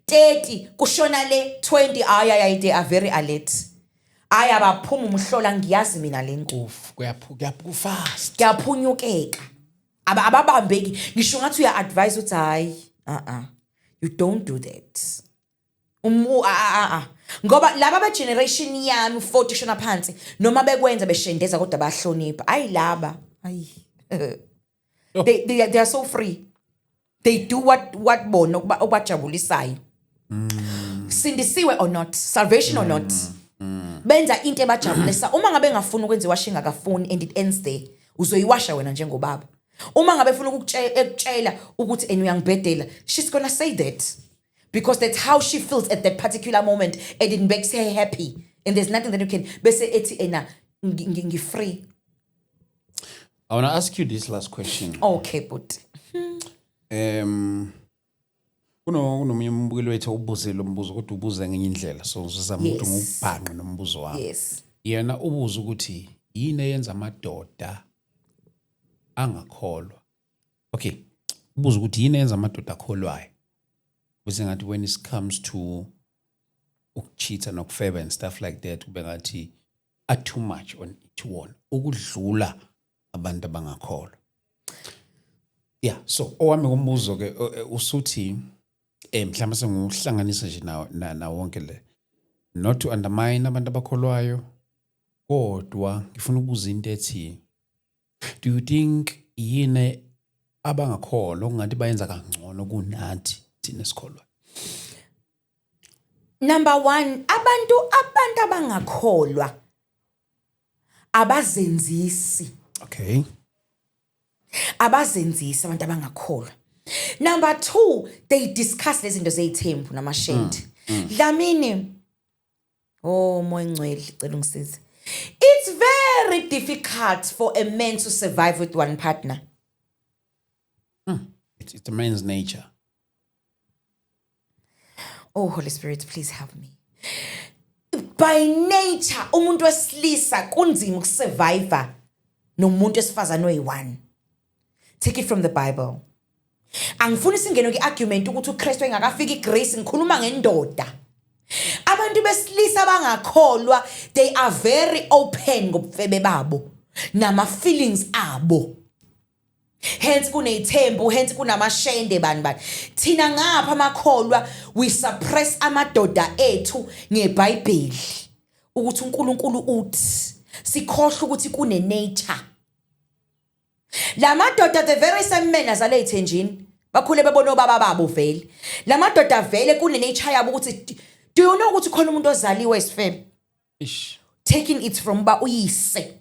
30 kushona le 20, ay ay ay, they are very alert. Ay, abaphuma umhlola, ngiyazi mina le nto. Uf, kuyaphu fast. Kuyaphunyukeka. Ababambeki ngisho ngathi uya advise uthi hayi, you don't do that. Ah, ah, ah. Ngoba laba be generation yami 40 shona phansi, noma bekwenza beshendeza kodwa bayahlonipha. Ayi laba, ayi, they are so free, they do what bona okubajabulisayo, sindisiwe or not, salvation or not, benza into ebajabulisa. Uma ngabe engafuni ukwenza iwashing, akafuni, and it ends there. Uzoyiwasha wena njengobaba. Uma ngabe efuna ukutshela ukuthi en uyangibhedela, she's gonna say that because that's how she feels at that particular moment and it makes her happy, and there's nothing that you can, bese ethi ena ngi-free. I want to ask you this last question. Okay, but Kunomunye umbukeli wethu ubuze lo mbuzo, kodwa ubuza ngenye indlela, so ngizozama ukuthi ngiwubhanqe nombuzo wami. Yena ubuza ukuthi yini eyenza amadoda angakholwa. Okay, ubuza ukuthi yini eyenza amadoda akholwayo bese ngathi when it comes to ukucheata nokufeba and stuff like that, kube ngathi are too much on each one ukudlula abantu abangakholwa. Yeah, so owami umbuzo ke usuthi mhlawumbe senguhlanganisa nje na wonke le, not to undermine abantu abakholwayo, kodwa ngifuna ukubuza into ethi, do you think yini Abangakholwa okungathi bayenza kangcono kunathi thina esikholwa. Number 1, abantu abangakholwa abazenzisi. Abazenzisi abantu abangakholwa. Number 2, they discuss lezi zinto zeyithembu namashende. Dlamini, oh Moya Ngcwele, cela ungisize. It's very difficult for a man to survive with one partner. It's a man's nature. Oh Holy Spirit, please help me. By nature umuntu wesilisa kunzima ukusurvive nomuntu wesifazane oyi-one. Take it from the Bible. Angifuni singene kwi-argument ukuthi uKristu engakafiki igrace, ngikhuluma ngendoda. Abantu besilisa bangakholwa, they are very open ngobufebe babo nama feelings abo. Hence kuneyithembu, hence kunamashende, bani bani. Thina ngapha amakholwa, we suppress amadoda ethu ngeBhayibheli ukuthi uNkulunkulu uthi, sikhohle ukuthi kune nature. Lamadoda, the very same men azale ezithenjini, bakhule bebona obaba babo vele. Lamadoda vele kune nature yabo ukuthi, do you know ukuthi khona umuntu ozaliwe esifebe? Ish. Taking it from ba uyise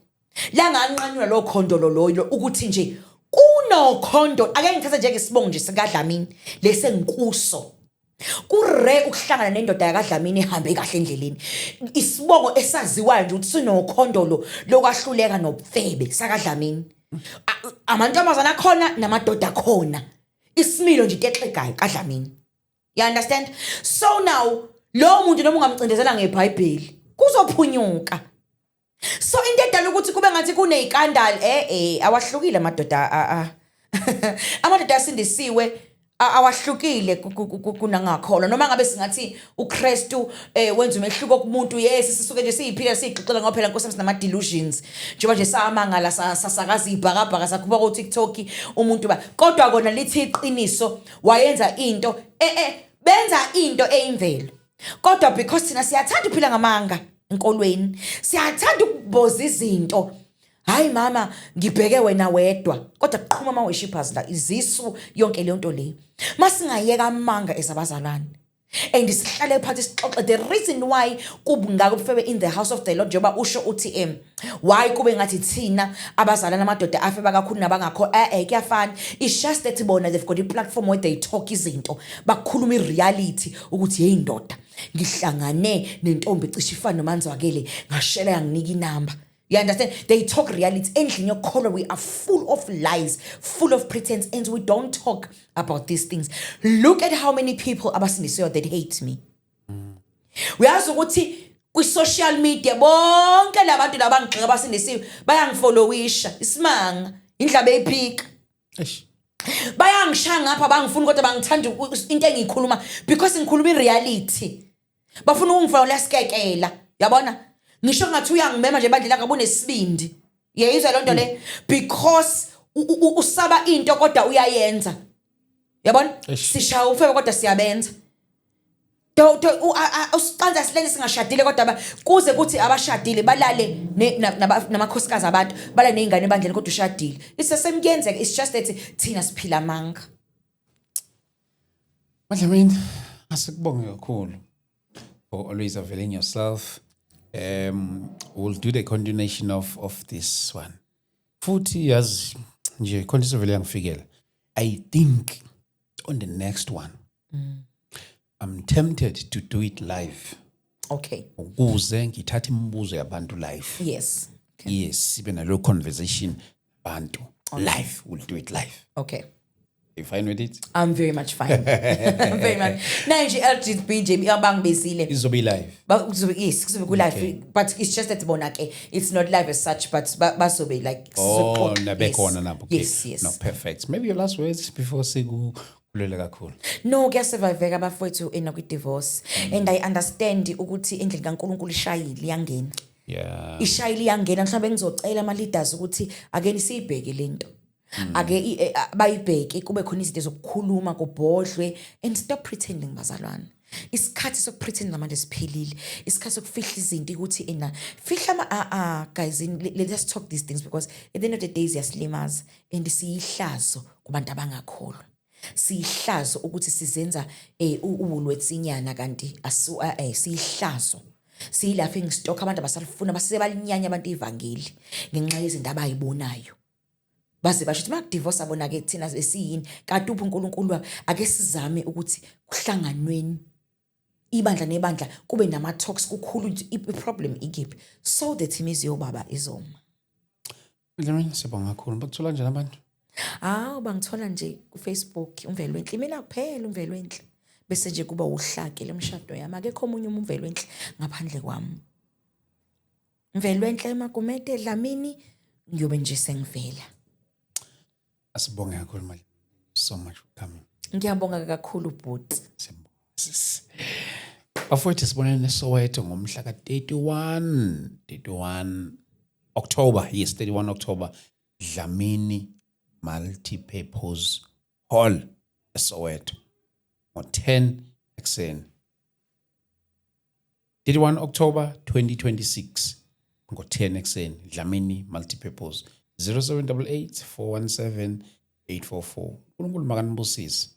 la nganqanyula lo khondolo loyo, ukuthi nje kunokhondo. Ake ngithathe njengesibongo nje sikaDlamini lese ngikuso, kure ukuhlangana nendoda yakaDlamini ihambe kahle endleleni. Isibongo esaziwayo nje ukuthi sinokhondolo lokwahluleka nobufebe sakaDlamini. Amantombazana akhona namadoda akhona, isimilo nje into exegayo kaDlamini, you understand? So now lo muntu noma ungamcindezela ngeBhayibheli kuzophunyuka. So into edala ukuthi kube ngathi kuneyikandal, awahlukile amadoda, amadoda asindisiwe awahlukile kunangakholwa. Noma ngabe singathi uKristu wenza umehluko kumuntu, yes, sisuke nje siyiphila siyixoxela ngoba phela Nkosi sinama delusions, njengoba nje samangala sasakaza ibhakabhaka, sakhupha ku TikTok umuntu ba, kodwa kona lithi iqiniso, wayenza into benza into eyimvelo. Kodwa because thina siyathanda ukuphila ngamanga enkolweni, siyathanda ukuboza izinto, hayi mama ngibheke wena wedwa, kodwa kuqhuma ama worshippers la izisu yonke leyo nto leyo. Masingayeka amanga ezabazalwane and sihlale phansi sixoxe the reason why kubungaka ubufebe in the house of the Lord. Njengoba usho uthi why kube ngathi thina abazalana amadoda afeba kakhulu nabangakho, kuyafana. It's just that bona they've got a platform where they talk izinto, bakhuluma i-reality ukuthi hey ndoda, ngihlangane nentombi cishe ifana noManzwakele, ngashela yanginika inamba. You understand? They talk reality. Endlini yokukholwa we are full of lies, full of pretense, and we don't talk about these things. Look at how many people abasindisiwe that hate me. Uyazi ukuthi kwi-social media bonke labantu labangigxeka abasindisiwe bayangifollowisha, isimanga, indlaba eyiphika. Eish. Bayangishaya ngapha, bangifuna kodwa bangithanda into engiyikhuluma because ngikhuluma i-reality. Bafuna ukungifaka sikekela, yabona? Ngisho ngathi uyangimema nje ebandleni akabe unesibindi. Yeyizwa lonto le because usaba into kodwa uyayenza. Yabona? Eish. Sishaya ufebe kodwa siyabenza. Do do usiqanza silele singashadile, kodwa kuze kuthi abashadile balale namakhosikazi abantu, balale nezingane ebandleni kodwa ushadile. It's the same, kuyenzeka. It's just that thina siphila amanga. Madlamini, asikubonge kakhulu for always availing yourself. We'll do the continuation of this one. Futhi yazi nje khona isivele yangifikela. I think on the next one, I'm tempted to do it live. Ukuze ngithathe imibuzo yabantu live. Yes, sibe nalo conversation abantu live. We'll do it live. You fine with it? I'm very much fine. I'm very much. Na nje LGB nje abangibizile. Izobe live. Kuzobe, yes, kuzobe ku live, but it's just that bona ke it's not live as such, but bazobe like Oh, sizoxoxa. nabekhona Yes. lapho. Okay. Yes. No, perfect. Maybe your last words before sikukhulele kakhulu. No, kuyasurviveka abafowethu ena kwi-divorce, and I understand ukuthi endlini kaNkulunkulu ishayile iyangena. Ishayile iyangena. Mhlawumbe ngizocela ama-leaders ukuthi ake siyibheke lento, ake bayibheke, kube khona izinto zokukhuluma, kubhodlwe and stop pretending, bazalwane. Isikhathi sokupretend manje siphelile, isikhathi sokufihla izinto ukuthi ena fihla ama guys, let us talk these things because at the end of the day ziyasilimaza and siyihlazo. Kubantu abangakholwa siyihlazo ukuthi sizenza uwulwetsinyana, kanti asu siyihlazo, siyi-laughing stock. Abantu abasalifuna, basebalinyanya abantu ivangeli ngenxa yezinto abayibonayo, baze basho ukuthi makudivorce bona-ke thina esiyini, kanti uphi uNkulunkulu wabo? Ake sizame ukuthi kuhlanganweni ibandla nebandla, kube nama-talks, kukhulu i-problem ikiphi, so that imizi yobaba izoma. Dlamini, siyabonga kakhulu. Bakuthola kanjani abantu? Hawu, bangithola nje kuFacebook, Umvelo Enhle, mina kuphela Umvelo Enhle, bese nje kuba uhlake lemshado yami. Akekho omunye Umvelo Enhle ngaphandle kwami. Mvelo Enhle Magumede Dlamini, ngiyobe nje sengivela. Asibonge kakhulu, mali, so much for coming. Ngiyabonga kakhulu, bhuti. Siyabonga, sis. Bafowethu, sibonane neSoweto ngomhla ka-31, 31 October, yes, 31 October, Dlamini Multi-Purpose Hall eSoweto ngo-10 ekuseni. 31 October 2026 ngo-10 ekuseni, Dlamini Multi-Purpose, 0788 417 844. uNkulunkulu makanibusise.